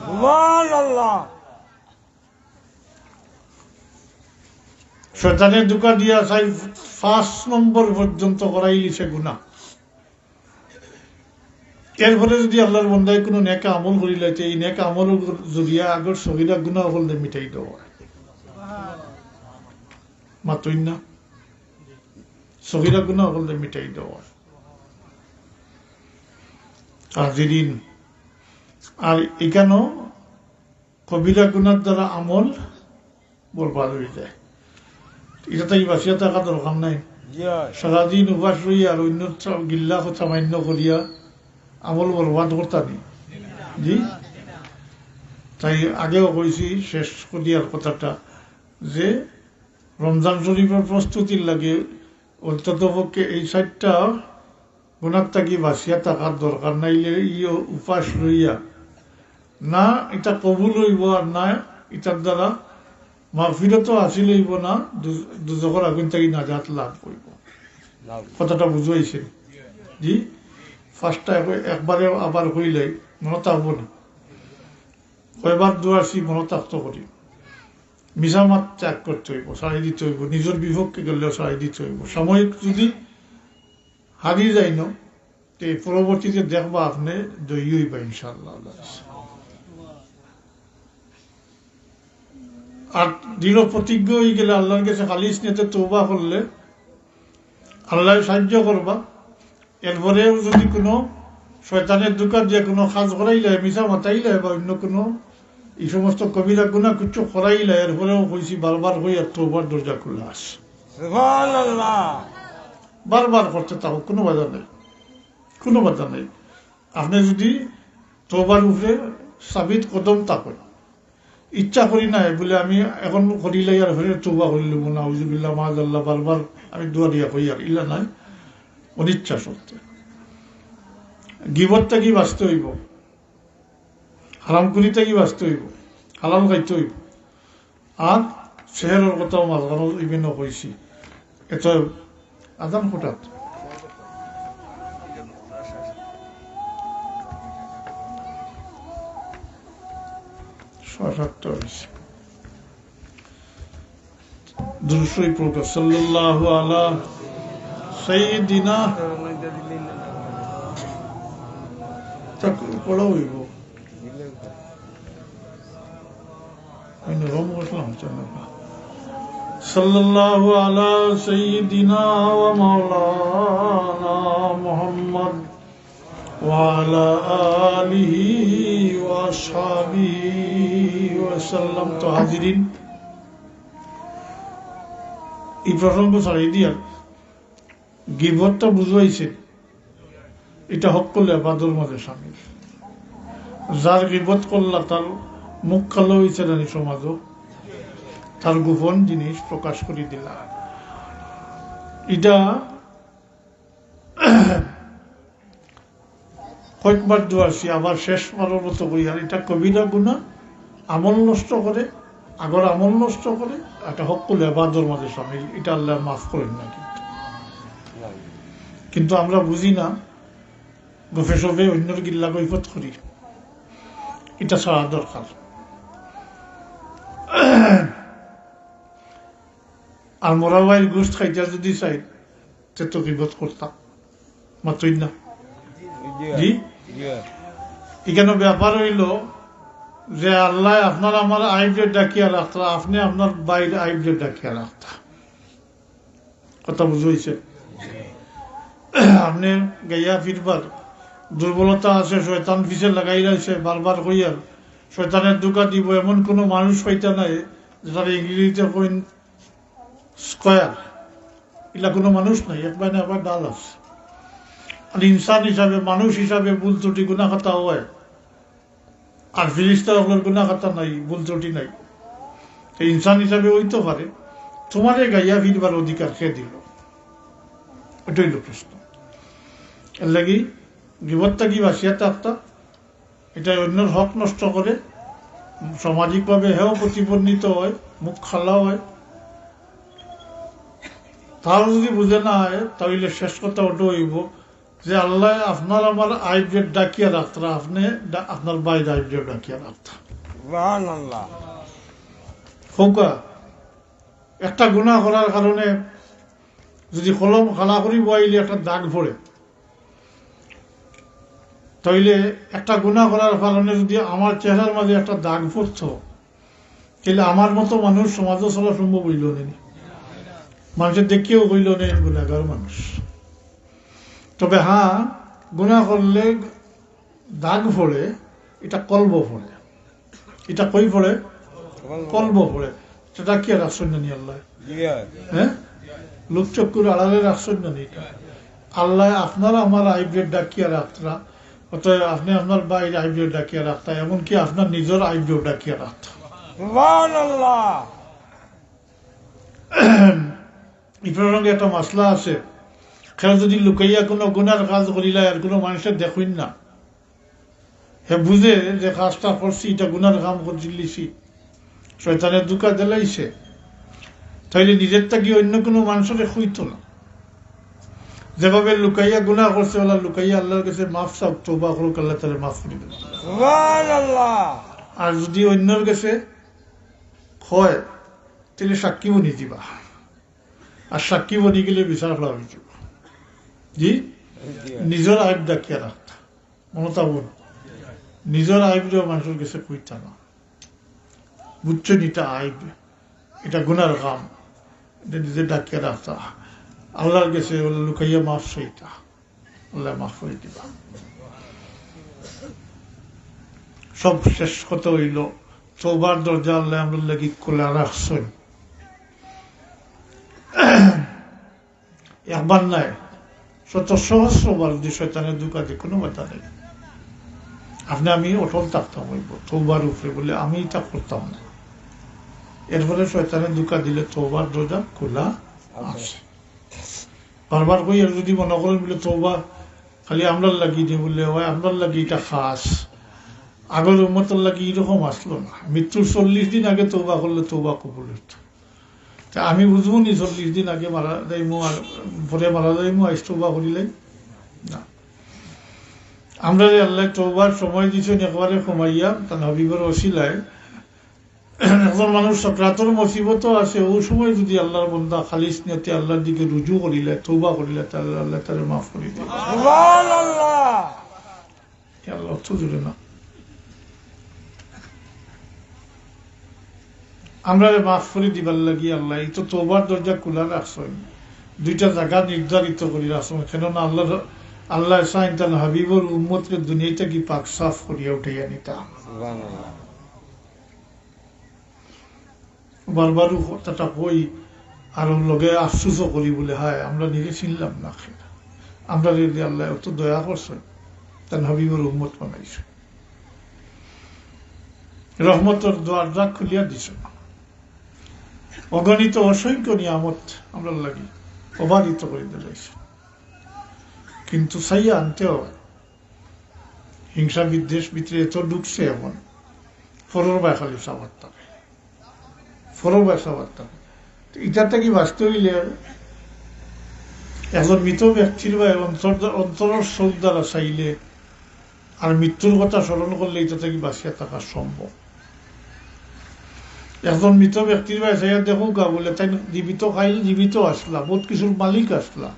সুবহানাল্লাহ। শয়তানে ধোঁকা দিয়া চাইর পাঁচ নম্বর পর্যন্ত করাইলিছে গুনাহ। এরপরে যদি আল্লাহর বন্দায় কোনো নেক আমল করিলাইতে, এই নেক আমল জরিয়া আগর সগিরা গুনাহ অকলরে মিটাই দেওয়া অয়। মাতইন না? সগিরা গুনাহ অকলরে মিটাই দেওয়া অয়। হাজিরিন, আর ইখানো কবিরা গুনার দ্বারা আমল বরবাদ অই যায়। ইটা তাকি বাঁচিয়া থাকা দরকার নাই। জি অয়। সারাদিন উপাস রইয়া আর অইন্যর গিল্লা কথা মান্য করিয়া আমল বরবাদ করতা নি? জি? তাই আগেও কইছি, শেষ করিয়ার কথাটা, যে রমজান শরীফর প্রস্তুতির লাগি অন্তত পক্ষে এই চাইরটা গুনার থাকি বাঁচিয়া থাকার দরকার, নাইলে ই উপাস রইয়া না ইটা কবুল অইবো, আর না ইটার দ্বারা মাগফিরাতও হাসিল অইবো, না দু-, দুজখর আগুন থাকি নাজাত লাভ অইবো। লাভ। কথাটা বুঝাইছে? জি, পাঁচটা এক-, একবারে আবার কইলাই মনো থাকবো না। কয়বার দোয়ারছি মনো থাকতো করি। মিছা মাত ত্যাগ করতে অইবো, ছাড়ি দিতে অইবো, নিজর বিপক্ষে গেলেও ছাড়ি দিতে অইবো। সাময়িক যদি হারি যাইন, তে পরবর্তীতে দেখবা আপনে জয়ী অইবা ইনশাআল্লাহ। আর দৃঢ় প্রতিজ্ঞ অই গেলে, আল্লাহর কাছে খালিস নিয়তে তওবা করলে আল্লায় সাহায্য করবা। এরপরেও যদি কোনো শয়তানে ধোঁকা দিয়া কোনো কাজ করাইলে, মিছা মাতাইলে বা অইন্য কোনো ই সমস্ত কবিরা গুনাহ কিছু করাইলে, এরপরেও কইছি, বারবার কই আর তওবার দরজা খোলা আছে। সুবহানাল্লাহ। বারবার করতে থাকো, কোনো বাধা নাই, কোনো বাধা নাই। আপনে যদি তওবার উপরে সাবিত কদম থাকইন, ইচ্ছা করি নাই বলে আমি এখন করিলাই আর ফের তওবা করিলিমু, নাউজুবিল্লাহ, মাআজাল্লাহ, বারবার আমি দোয়া দিয়া কই আর ইলা নাই, অনিচ্ছা সত্ত্বে। গিবত থাকি বাঁচতে অইবো, হারামখুরি থাকি বাঁচতে অইবো, হালাল খাইতে অইবো। আর সেহরর কথাও মাঝখানো ইবেনো কইছি। এত আজান হঠাৎ সাড়ে সাতটা অইছে। দুরূদ শরীফ পড়ুক্কা, সাল্লাল্লাহু আলা সাইয়্যিদিনা। তাক পড়া অইবো। আমি নরম বসলাম, চলো না। সাল্লাল্লাহু আলা সাইয়্যিদিনা ওয়া মাওলানা মুহাম্মদ ওয়া আলা আলিহি ওয়া আসহাবিহি ওয়া সাল্লাম। তো হাজিরিন, ই প্রসঙ্গ ছাড়ি দিয়া গিবতটা বুঝাইছে, ইটা হক্কল এবাদর মাঝে শামিল। যার গিবত করলা, তার মুখ কালা অইছে না নি সমাজো, তার গোপন জিনিস প্রকাশ করি দিলা। ইটা কয়েকবার দোয়ারছি, আবার শেষবারর মতো কই, আর ইটা কবিরা গুনাহ, আমল নষ্ট করে, আগর আমল নষ্ট করে, ইটা হক্কল এবাদর মাঝে শামিল, ইটা আল্লায় মাফ করইন না। কিন্তু, কিন্তু আমরা বুঝি না, গফে সফে অইন্যর গিল্লা গইবত করি, ইটা ছাড়া দরকার। আর মরা ভাইর গোস্ত খাইতা যদি চাই, তে তো গিবত করতাম, মাতইন না? জি? জি। ইখানো ব্যাপার অইলো যে আল্লায় আপনার আমার আইবরে ডাকিয়া রাখতা, আপনে আপনার ভাইর আইবরে ডাকিয়া রাখতা। কথা বুঝাইছে? আপনে গাইয়া ফিরবার দুর্বলতা আছে, শয়তান পিছে লাগাই রইছে, বারবার কইয়ার শয়তানে ধোঁকা দিবো, এমন কোনো মানুষ পাইতা নায়, যেটারে ইংরেজিতে কইন square, ইলা কোনো মানুষ নাই, এক বায় না এক বায় ঢাল আছে। আর ইনসান হিসাবে, মানুষ হিসাবে ভুল ত্রুটি গুনাহ খাতা অয়। আর ফিরিস্তা অকলর গুনা খাতা নাই, ভুল ত্রুটি নাই। তো ইনসান হিসাবে অইতো পারে, তুমারে গাইয়া ফিরবার অধিকার কে দিল? ওটা অইল প্রশ্ন। এর লাগি গিবত থাকি বাঁচিয়া থাকতা, এটা অন্যর হক নষ্ট করে, সামাজিকভাবে হেও প্রতিপন্নিত হয়, মুখ খালা হয়। তাও যদি বুঝে না হয়, তাইলে শেষ কথা ওটা অইব যে আল্লায় আপনার আমার আইবরে ডাকিয়া রাখতরা, আপনে ডা-, আপনার ভাইর আইবরে ডাকিয়া রাখতরা। সুবহানাল্লাহ। খোকা, একটা গুনাহ করার কারণে যদি কলম খালা করি বইলে একটা দাগ পড়ে, তাইলে একটা গুনাহ করার কারণে যদি আমার চেহারার মাঝে একটা দাগ পড়তো, তাইলে আমার মতো মানুষ সমাজে চলা সম্ভব অইল নি? মানুষে দেখিয়াও কইল নি গুনাহগার মানুষ। তবে হ্যাঁ, গুনাহ করলে দাগ পড়ে, এটা কলব পড়ে। এটা কই পড়ে? কলব পড়ে। এটা ডাকিয়া রাখছইন না নি আল্লায়? জি অয়। হ্যাঁ, লোকচক্ষুর আড়ালে রাখছইন না নি এটা? আল্লায় আপনার আমার আইবরে ডাকিয়া রাখতরা, অতএব আপনে আপনার ভাইর আইবরে ডাকিয়া রাখতা, এমনকি আপনার নিজর আইবরেও ডাকিয়া রাখতা। সুবহানাল্লাহ। এই প্রসঙ্গে একটা মাসলা আছে। কেউ যদি লুকাইয়া কোনো গুনার কাজ করিলায় আর কোনো মানুষে দেখইন না, হে বুঝে যে কাজটা করছি, এটা গুনার কাম করিলিছি, শয়তানে ধোঁকা দিলাইছে, তাইলে নিজর থাকি অন্য কোনো মানুষরে কইতো না। যেভাবে লুকাইয়া গুনা করছে, ওলা লুকাইয়া আল্লার গেছে মাফ চাউক, তওবা করুক, আল্লায় তারে মাফ করি দিবা। সুবহানাল্লাহ। আর যদি অন্যর গেছে কয়, তাইলে সাক্ষী বনি দিবা। আর সাক্ষী বনি গেলে বিচার ফেলা অইযিবো। জি? নিজর আইব ডাকিয়া রাখতা। মনে থাকবো, নিজর আইবরে মানুষর গেছে কইতা না। বুঝছো নি? এটা আইব, এটা গুনার কাম, এটা নিজে ডাকিয়া রাখতা। আল্লার গেছে ওলা লুকাইয়া মাফ চাইতা, আল্লায় মাফ করি দিবা। সব শেষ কথা অইল, তওবার দরজা আল্লায় আমরার লাগি খোলা রাখছইন। একবার নায়, শত সহস্রবার যদি শয়তানে ধোঁকা দেয়, কোনো বাধা নেই। আপনে আমি অটল থাকতাম অইব তওবার উপরে, বলে আমি এটা করতাম না। এরপরে শয়তানে ধোঁকা দিলে তওবার দরজা খোলা আছে। বারবার কই, আর যদি মনে করেন বলে তওবা খালি আমরার লাগি নি, বলে অয় আমরার লাগি এটা খাস, আগর উম্মতর লাগি এরকম আসলো না। মৃত্যুর চল্লিশ দিন আগে তওবা করলে তওবা কবুল অইতো। তে আমি বুঝবো নি চল্লিশ দিন আগে মারা যাইমু আর পরে মারা যাইমু, আইজ তওবা করিলাই? না। আমরারে আল্লায় তওবার সময় দিছইন একবারে কমাইয়া, তান হাবিবর ওসিলায়। একজন মানুষ সাকরাতর মুসিবতো আছে, ওই সময় যদি আল্লার বন্দা খালিস নিয়তে আল্লার দিকে রুজু করিলে, তওবা করিলে, তাইলে আল্লায় তারে মাফ করি দিবা। সুবহানাল্লাহ। ইয়া আল্লাহ, অত জোরে না। আমরারে মাফ করি দিবার লাগি আল্লায়, এই তো তওবার দরজা খোলা রাখছইন। দুইটা জাগা নির্ধারিত করি রাখছইন। কেননা আল্লার, আল্লায় চাইন তান হাবিবর উম্মতরে দুনিয়া থাকি পাক সাফ করিয়া উঠাইয়া নিতা। সুবহানাল্লাহ। বারবার কথাটা কই, আর লগে আফসোসও করি বলে, হায়, আমরা নিজে চিনলাম না। আমরারে আল্লায় অত দয়া করছইন, তান হাবিবর উম্মত বানাইছইন। রহমতর দরজা খুলিয়া দিছইন। অগণিত অসংখ্য নিয়ামত আমরার লাগি অবারিত করি দিলাইছইন। কিন্তু চাইয়া আনতে অয়। হিংসা বিদ্বেষ ভিতরে এত ঢুকছে, এখন পরর বায় খালি চাওয়ার থাকে, পরর বায় চাওয়ার থাকে। তো ইটা থাকি বাঁচতে অইলে একজন মৃত ব্যক্তির বায় অন্তর, অন্তরর চোখ দ্বারা চাইলে আর মৃত্যুর কথা স্মরণ করলে ইটা থাকি বাঁচিয়া থাকা সম্ভব। একজন মৃত ব্যক্তির বায় চাইয়া দেখউক্কা, বলে তাইন জীবিত কাইল জীবিত আছলা, বউত কিছুর মালিক আছলা,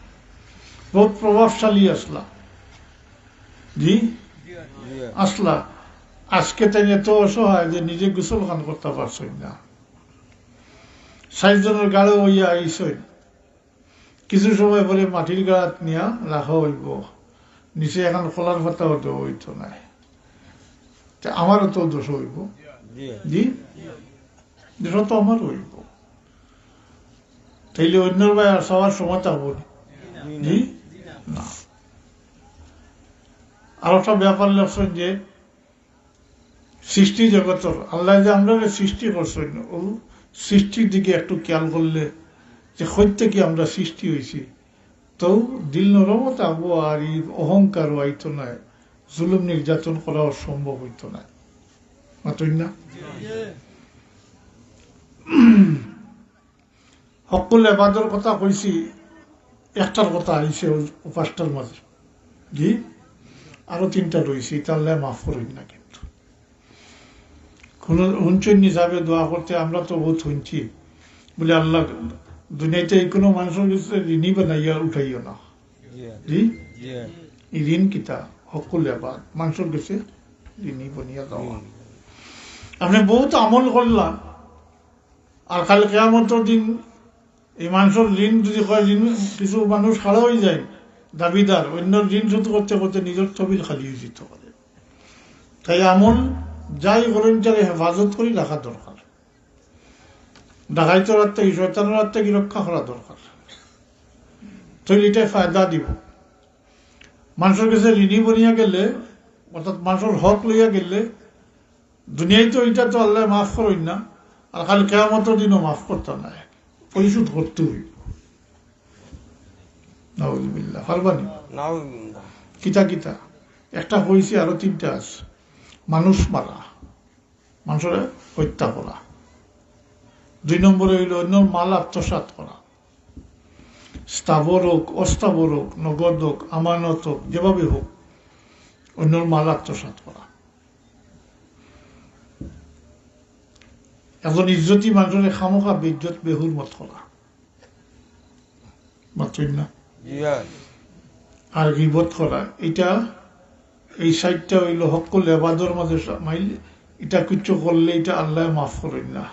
বউত প্রভাবশালী আছলা। জি? জি। আছলা। আজকে তাইন এত অসহায় যে নিজে গোসল খান করতা পারছইন না। চাইর জনর গাড়ো অইয়া আইছইন। কিছু সময় পরে মাটির গাড়াত নিয়া রাখা অইবো। নিচে একখান কলার পাতাও দেওয়া অইতো নায়। তে আমারও তো দোষ অইবো। জি। জি? দোষ তো আমারও অইবো। তাইলে অন্যর বায় আর চাওয়ার সময় থাকবো নি? জি। জি? না। আর একটা ব্যাপার লেখছইন যে, সৃষ্টি জগতর আল্লায় যে আমরারে সৃষ্টি করছইন, অউ সৃষ্টির দিকে একটু খেয়াল করলে যে কই থাকি আমরা সৃষ্টি অইছি, তো দিল নরম থাকবো, আর ই অহংকারও আইতো নায়, জুলুম নির্যাতন করাও সম্ভব অইতো নায়। মাতইন না? হক্কুল এবাদর কথা কইছি, একটার কথা আইছে অউ পাঁচটার মাঝে। জি, আরো তিনটা রইছে, ইতা আল্লায় মাফ করইন না। কিন্তু কোন হুনছইন নি সাবে দোয়া করতে, আমরা তো বউত হুনছি, বলে, "আল্লাহ, দুনিয়াইতে ই কুনু মানষর গেছে ঋণী বানাইয়া উঠাইও না।" জি। জি? জি। ই ঋণ কিতা? হক্কুল এবাদ, মানষর গেছে ঋণী বানাইয়া দেওয়া। হুম। আপনে বউত আমল করলা, আর কাইল কিয়ামতর দিন ই মানষর ঋণ যদি কয়, ঋণ কিছু মানুষ খাড়া অইযায়, দাবিদার, অইন্যর ঋণ শোধ করতে করতে নিজর তহবিল খালি অইযিতো পারে। তাই আমল যাই করইন, ইতারে হেফাজত করি রাখা দরকার। ডাকাইতর আত থাকি, শয়তানর আত থাকি রক্ষা করা দরকার। তাইলে ইটায় ফায়দা দিবো। মানষর গেছে ঋণী বনিয়া গেলে, অর্থাৎ মানষর হক লইয়া গেলে, দুনিয়াইতে ইটা তো আল্লায় মাফ করইন না, আর কাইল কিয়ামতর দিনও মাফ করতা নায়, পরিশোধ করতে অইবো। নাউজুবিল্লাহ, পারবা নি? নাউজুবিল্লাহ। কিতা কিতা? একটা কইছি, আরো তিনটা আছে। মানুষ মারা, মানষরে হত্যা করা। দুই নম্বরে অইলো অইন্যর মাল আত্মসাৎ করা, স্থাবর অউক, অস্থাবর অউক, নগদ অউক, আমানত অউক, যেভাবে অউক, অইন্যর মাল আত্মসাৎ করা। একজন ইজ্জতি মানষরে খামোখা বেইজ্জত বেহুরমত করা। মাতইন না? জি ভাই। আর গিবত করা, ইটা, এই চাইরটা অইলো হক্কুল এবাদর মাঝে সামিল। ইটা কিচ্ছু করলে ইটা আল্লায় মাফ করইন না।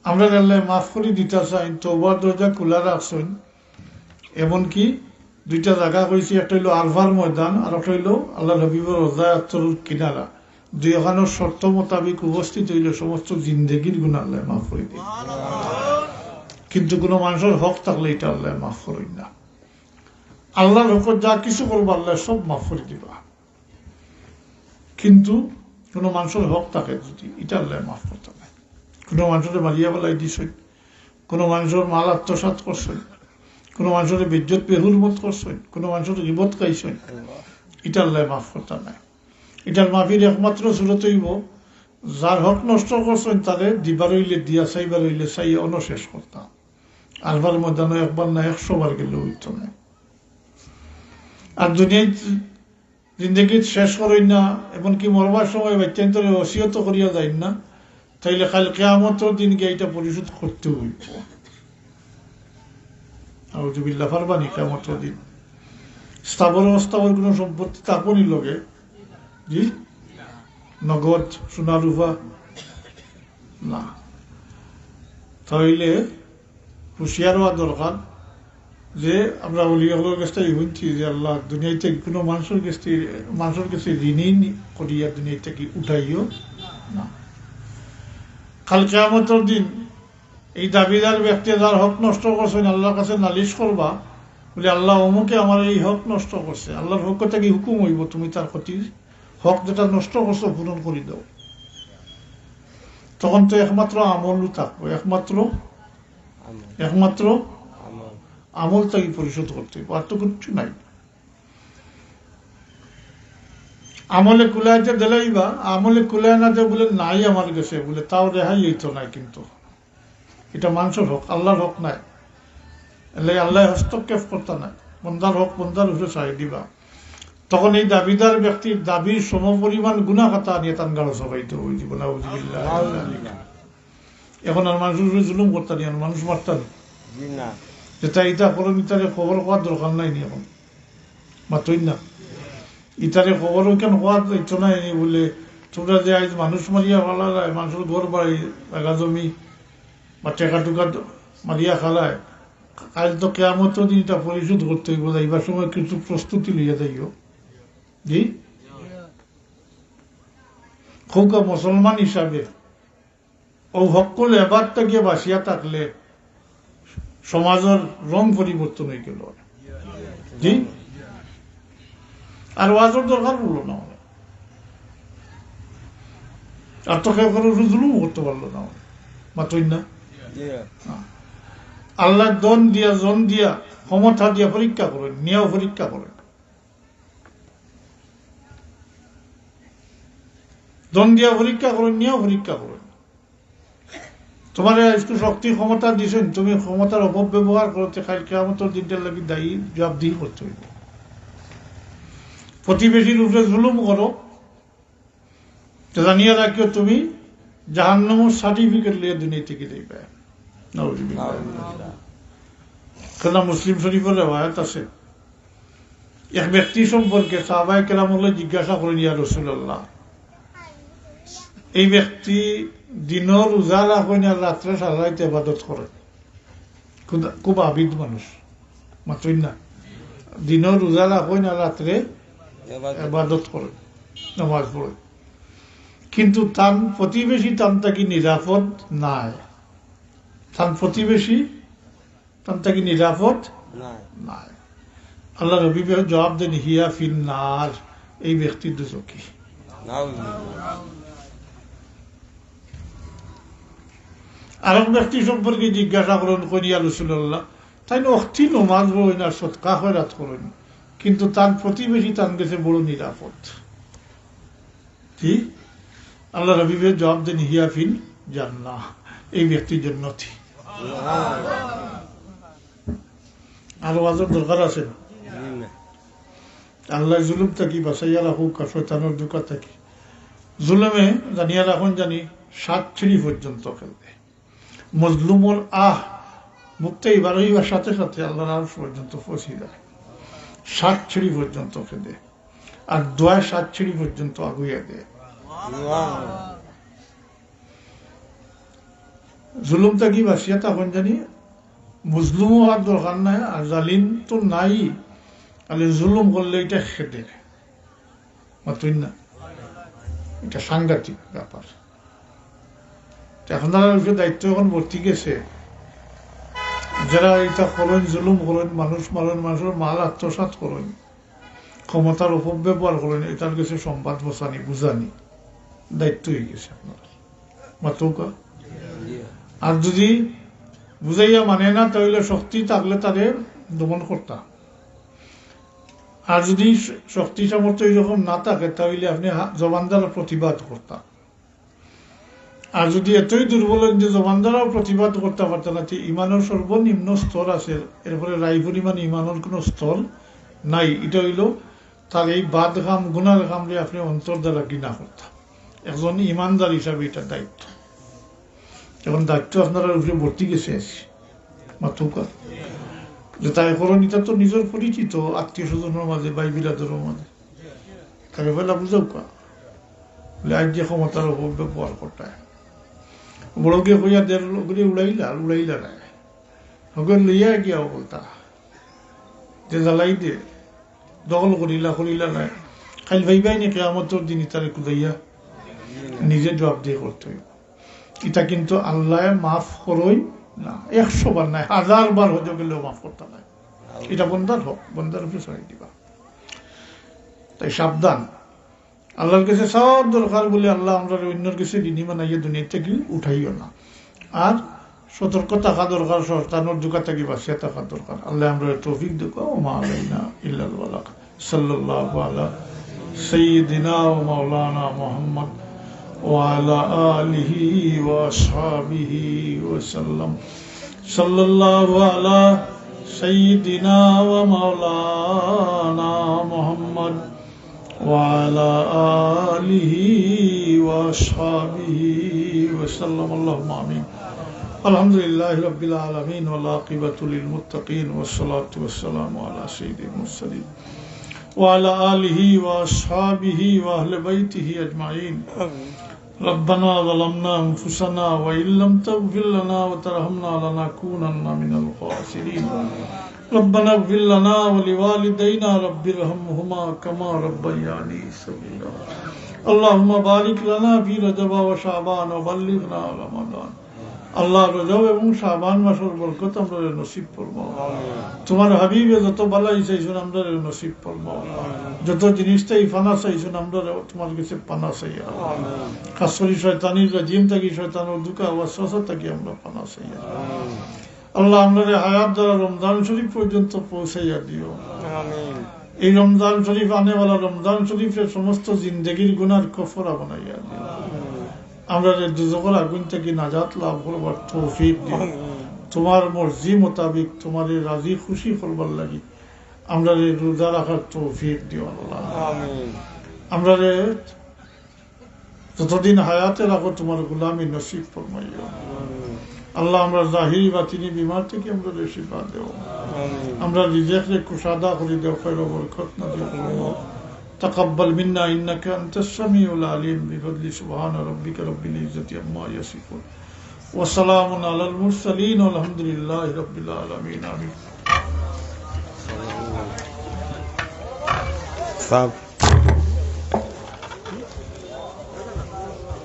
আমরারে আল্লায় মাফ করি দিতা চাইন, তওবার দরজা খুলা রাখছইন। এমনকি দুইটা জাগা কইছি, একটা অইলো আরফার ময়দান, আর একটা অইলো আল্লাহর হাবিবর রওজা আতহরুর কিনারা। দুইখানর শর্ত মোতাবিক উপস্থিত অইলে সমস্ত জিন্দেগির গুনাহ আল্লায় মাফ করি দিন। কিন্তু কুনু মানষর হক থাকলে ইটা আল্লায় মাফ করইন না। আল্লাহর হকো যা কিছু করবা আল্লায় সব মাফ করি দিবা, কিন্তু কুনু মানষর হক থাকে যদি, ইটা আল্লায় মাফ করতা নায়। কুনু মানষরে মারিয়া ফালাই দিছইন, কুনু মানষর মাল আত্মসাৎ করছইন, কুনু মানষরে বেইজ্জত বেহুরমত করছইন, কুনু মানষর গিবত খাইছইন, ইটা আল্লায় মাফ করতা নায়। ইটার মাফির একমাত্র সুরত অইবো, যার হক নষ্ট করছইন তারে দিবার অইলে দিয়া, চাইবার অইলে চাইয়া অনো শেষ করতা। আরফার ময়দানো একবার না, একশো বার গেলেও অইতো নায়। আর দুনিয়ার জিন্দেগিত শেষ করইন না, এমনকি মরবার সময় বাইচ্চাইন্তরে ওসিয়ত করিয়া যাইন না, তাইলে কাইল কিয়ামতর দিন গিয়া ইটা পরিশোধ করতে অইবো। নাউজুবিল্লাহ, পারবা নি কিয়ামতর দিন? স্থাবর অস্থাবর কুনু সম্পত্তি থাকবো নি লগে? জি? নগদ, সোনা রূপা? না। তাইলে হুঁশিয়ার অওয়া দরকার যে আমরা অলি অকলর গেছ থাকি হুনছি যে আল্লাহ দুনিয়াইতে কুনু মানষর গেছ থাকি, মানষর গেছে ঋণী নি-, করিয়া দুনিয়াইতে কি উঠাইও না। কাইল কিয়ামতর দিন এই দাবিদার ব্যক্তি যার হক নষ্ট করছইন, আল্লাহর কাছে নালিশ করবা, বলে, "আল্লাহ, অমুকে আমার এই হক নষ্ট করছে।" আল্লাহর পক্ষ থাকি হুকুম অইবো, "তুমি তার ক্ষতি, হক যেটা নষ্ট করছো, পূরণ করি দাও।" তখন তো একমাত্র আমলউ থাকবো, একমাত্র, আমল। একমাত্র আমল। আমল থাকি পরিশোধ করতে অইবো, আর তো কিচ্ছু নাই। আমলে কুলাইতে দিলাইবা, আমলে কুলায় না দে বলে, "নাই আমার গেছে," বলে, তাও রেহাই অইতো নায়। কিন্তু ইটা মানষর হক, আল্লাহর হক নায়। এরলাগি আল্লায় হস্তক্ষেপ করতা নায়, বন্দার হক বন্দার উপরে ছাড়ি দিবা। তখন এই দাবিদার ব্যক্তির দাবির সমপরিমাণ গুনাহ খাতা আনিয়া তান গাড়ো চাপাইতে অইবো। নাউজুবিল্লাহ। এখন আর মানষর উপরে জুলুম করতা নি, আর মানুষ মারতা নি। জি না। যেটা ইটা করইন, ইতারে খবর কওয়ার দরকার নাই নি এখন। মাতইন না। ইতারে খবরও কেন কওয়া যাইতো না, এই বলে, তোমরা যে আইজ মানুষ মারিয়া ফালাইলায়, মানষর ঘর বাড়ি, জাগা জমি বা টেকা টুকা মারিয়া ফালায়, কাইল তো কিয়ামতর দিন ইটা পরিশোধ করতে অইবো, যাইবার সময় কিছু প্রস্তুতি লইয়া যাইও। জি? খোকা মুসলমান হিসাবে অউ হক্কুল এবাদ থাকি বাঁচিয়া থাকলে সমাজর রং পরিবর্তন অইগেলো। জি? আর ওয়াজর দরকার পড়লো না। আর তো কেউ কারোর উপরে জুলুম করতে পারলো না। মাতইন না? জি। হ্যাঁ। আল্লাহ ধন দিয়া, জন দিয়া, ক্ষমতা দিয়া পরীক্ষা করেন, নিয়াও পরীক্ষা করেন। ধন দিয়া পরীক্ষা করেন, নিয়াও পরীক্ষা করেন। তোমারে একটু শক্তি ক্ষমতা দিছেন, তুমি ক্ষমতার অপব্যবহার করতে কাল কিয়ামতর দিনটার লাগি দায়ী, জবাবদিহি করতে হইব। প্রতিবেশীর উপরে জুলুম করো, তো জানিয়া রাখিও তুমি জাহান্নামর সার্টিফিকেট লইয়া দুনিয়া থেকে যাইবে। নাউজুবিল্লাহ। নাউজুবিল্লাহ। কেন মুসলিম শরীফর রেওয়ায়াত আছে, এক ব্যক্তি সম্পর্কে সাহাবায়ে কেরামরে জিজ্ঞাসা করেন, "ইয়া রাসূলুল্লাহ, এই ব্যক্তি দিনও রোজা রাখেন আর রাত্রে সারা রাত ইবাদত করেন, খুব, খুব আবিদ মানুষ, মাতইন না, দিনও রোজা রাখেন আর রাত্রে ইবাদত। ইবাদত করেন, নামাজ পড়েন, কিন্তু তান প্রতিবেশী তান থাকি নিরাপদ নায়, তান প্রতিবেশী তান থাকি নিরাপদ নায়।" নায়। আল্লাহর হাবিবে জবাব দেন, "হিয়া ফিন নার", এই ব্যক্তি দুজখী। নাউজুবিল্লাহ। আরক ব্যক্তি সম্পর্কে জিজ্ঞাসা করেন, কইন, "ইয়া রাসূলুল্লাহ, তাইন অক্তি নমাজ পড়ইন আর সদকা খয়রাত করইন, কিন্তু তান প্রতিবেশী তান গেছে বড় নিরাপদ।" কি? আল্লাহর হাবিবে জবাব দেন, "হিয়া ফিল জান্নাহ", এই ব্যক্তি জান্নাতি। আর ওয়াজর দরকার আছে? জি না। আল্লাহ জুলুম থাকি বাঁচাইয়া রাখুক আর শয়তানর ধোঁকা থাকি। জুলুমে জানিয়া রাখুন জানি সাত সিঁড়ি পর্যন্ত খেলবে। মজলুমর আহ মুখ থাকি বার হইবার সাথে সাথে আল্লাহর আরশ পর্যন্ত পৌঁছি যায়, সাত সিঁড়ি পর্যন্ত খেদে, আর দোয়া সাত সিঁড়ি পর্যন্ত আগুইয়া দেয়। জুলুম থাকি বাঁচিয়া থাকুন জানি, মজলুম হওয়ার দরকার নাই, আর জালিম তো নাই, খালি জুলুম করলে এটা খেদে। মাতইন না? এটা সাংঘাতিক ব্যাপার। তো আপনারা যে দায়িত্ব এখন বর্তি গেছে, যারা এটা করেন, জুলুম করেন, মানুষ মারেন, মানুষের মাল আত্মসাৎ করেন, ক্ষমতার অপব্যবহার করেন, এটার গেছে সংবাদ বসানি, বুঝানি দায়িত্ব হয়ে গেছে আপনার। মাতউক্কা? আর যদি বুঝাইয়া মানে না, তাহলে শক্তি থাকলে তারে দমন করতা। আর যদি শ-, শক্তি সামর্থ্য এইরকম না থাকে, তাহলে আপনি হা-, জবান দ্বারা প্রতিবাদ করতা। আর যদি এতই দুর্বল হন যে জবান দ্বারাও প্রতিবাদ করতে পারতা না, তো ইমানের সর্বনিম্ন স্তর আছে, এরপরে রাই পরিমাণ ইমানের কোনো স্তর নাই। এটা হইল তার এই বাদ কাম, গুনার কামরে আপনি অন্তর দ্বারা ঘৃণা করতা। একজন ইমানদার হিসাবে এটা দায়িত্ব। এখন দায়িত্ব আপনারা উপরে বর্তি গেছে আছে, মাতউক্কা। যে তাই করেন, এটা তো নিজের পরিচিত, আত্মীয় স্বজনের মাঝে, ভাই বিরাদরের মাঝে। তারে পয়লা বুঝাউক্কা। বলে, "আজ যে ক্ষমতার অপব্যবহার করতায়।" বড় গিয়ে কইয়া দের লোকরে উড়াইলা, আর উড়াইলা না। হগর লইয়া গিয়া বলতা। যে জ্বালাই দে, দখল করিলা, করিলা না। কাইল ভাইবাই নি কিয়ামতর দিন ইতারে কুদাইয়া নিজে জবাবদিহি করতে হইব। এটা কিন্তু আল্লাহ মাফ করই না, একশো বার নাই, হাজার বার হজে গেলেও মাফ করতা নাই। এটা বন্দার হক, বন্দার উপরে ছাড়ি দিবা। তাই সাবধান, আল্লাহর কাছে চাওয়ার দরকার বলে আল্লাহ আমরা অন্যর কাছে ঋণী বানাইয়া দুনিয়া থেকে উঠাইও না। আর সতর্ক থাকা দরকার, শয়তানর ধোঁকা থাকি বাঁচিয়া থাকা দরকার। আল্লাহ আমরা তৌফিক দেউক্কা। ওমা আলাইনা ইল্লাল বালাগ। সাল্লাল্লাহু আলা সাইয়্যিদিনা ওয়া মাওলানা মুহাম্মদ ওয়া আলা আলিহি ওয়া আসহাবিহি ওয়া সাল্লাম। সাল্লাল্লাহু আলা সাইয়্যিদিনা ওয়া মাওলানা মুহাম্মদ وعلى آله وأصحابه وسلم. اللهم آمين. الحمد لله رب العالمين، والعاقبة للمتقين، والصلاة والسلام على سيد المرسلين وعلى آله وأصحابه وأهل بيته أجمعين. ربنا ظلمنا أنفسنا وإن لم تغفر لنا وترحمنا لنكونن من الخاسرين. ربنا اغفر لنا ولوالدينا رب ارحمهما كما ربياني صغيرا. اللهم بارك لنا في رجب وشعبان وبلغنا رمضان. আল্লাহ, রজব এবং শাবান মাসর বরকত আমরারে নসিব ফরমাও। তোমার হাবিবে যত বালাই চাইছইন, আমরারে নসিব ফরমাও। যত জিনিস তাই ফানা চাইছইন, আমরারে তোমার কাছে পানা চাইয়া। খাস করি শয়তানি রাজিম থাকি, শয়তানর ধোঁকা ওয়াসওয়াসা থাকি আমরা পানা চাইয়া। আল্লাহ, আমরারে হায়াত দ্বারা রমজান শরীফ পর্যন্ত পৌঁছাইয়া দিও। এই রমজান শরীফ, আনেওয়ালা রমজান শরীফরে সমস্ত জিন্দেগির গুনার কফারা বানাইয়া দিও। আমরারে দুজখর আগুন থাকি নাজাত লাভ করবার তৌফিক দিও। তোমার মর্জি মোতাবিক তোমারে রাজি খুশি করবার লাগি আমরারে রোজা রাখার তৌফিক দিও আল্লাহ। আমরারে যতদিন হায়াতে রাখো তোমার গোলামি নসিব ফরমাইও। আল্লাহ, আমরা জাহিরি বাতিনি বিমার থাকি আমরারে শিফা দেও। আমরা রিজিকরে কুশাদা করি দেও, খয়র বরকত নাজিল করো। تقبل منا إنك أنت السميع العليم بفضل سبحان ربك رب العزة عما يصفون وسلام على المرسلين والحمد لله رب العالمين. آمين.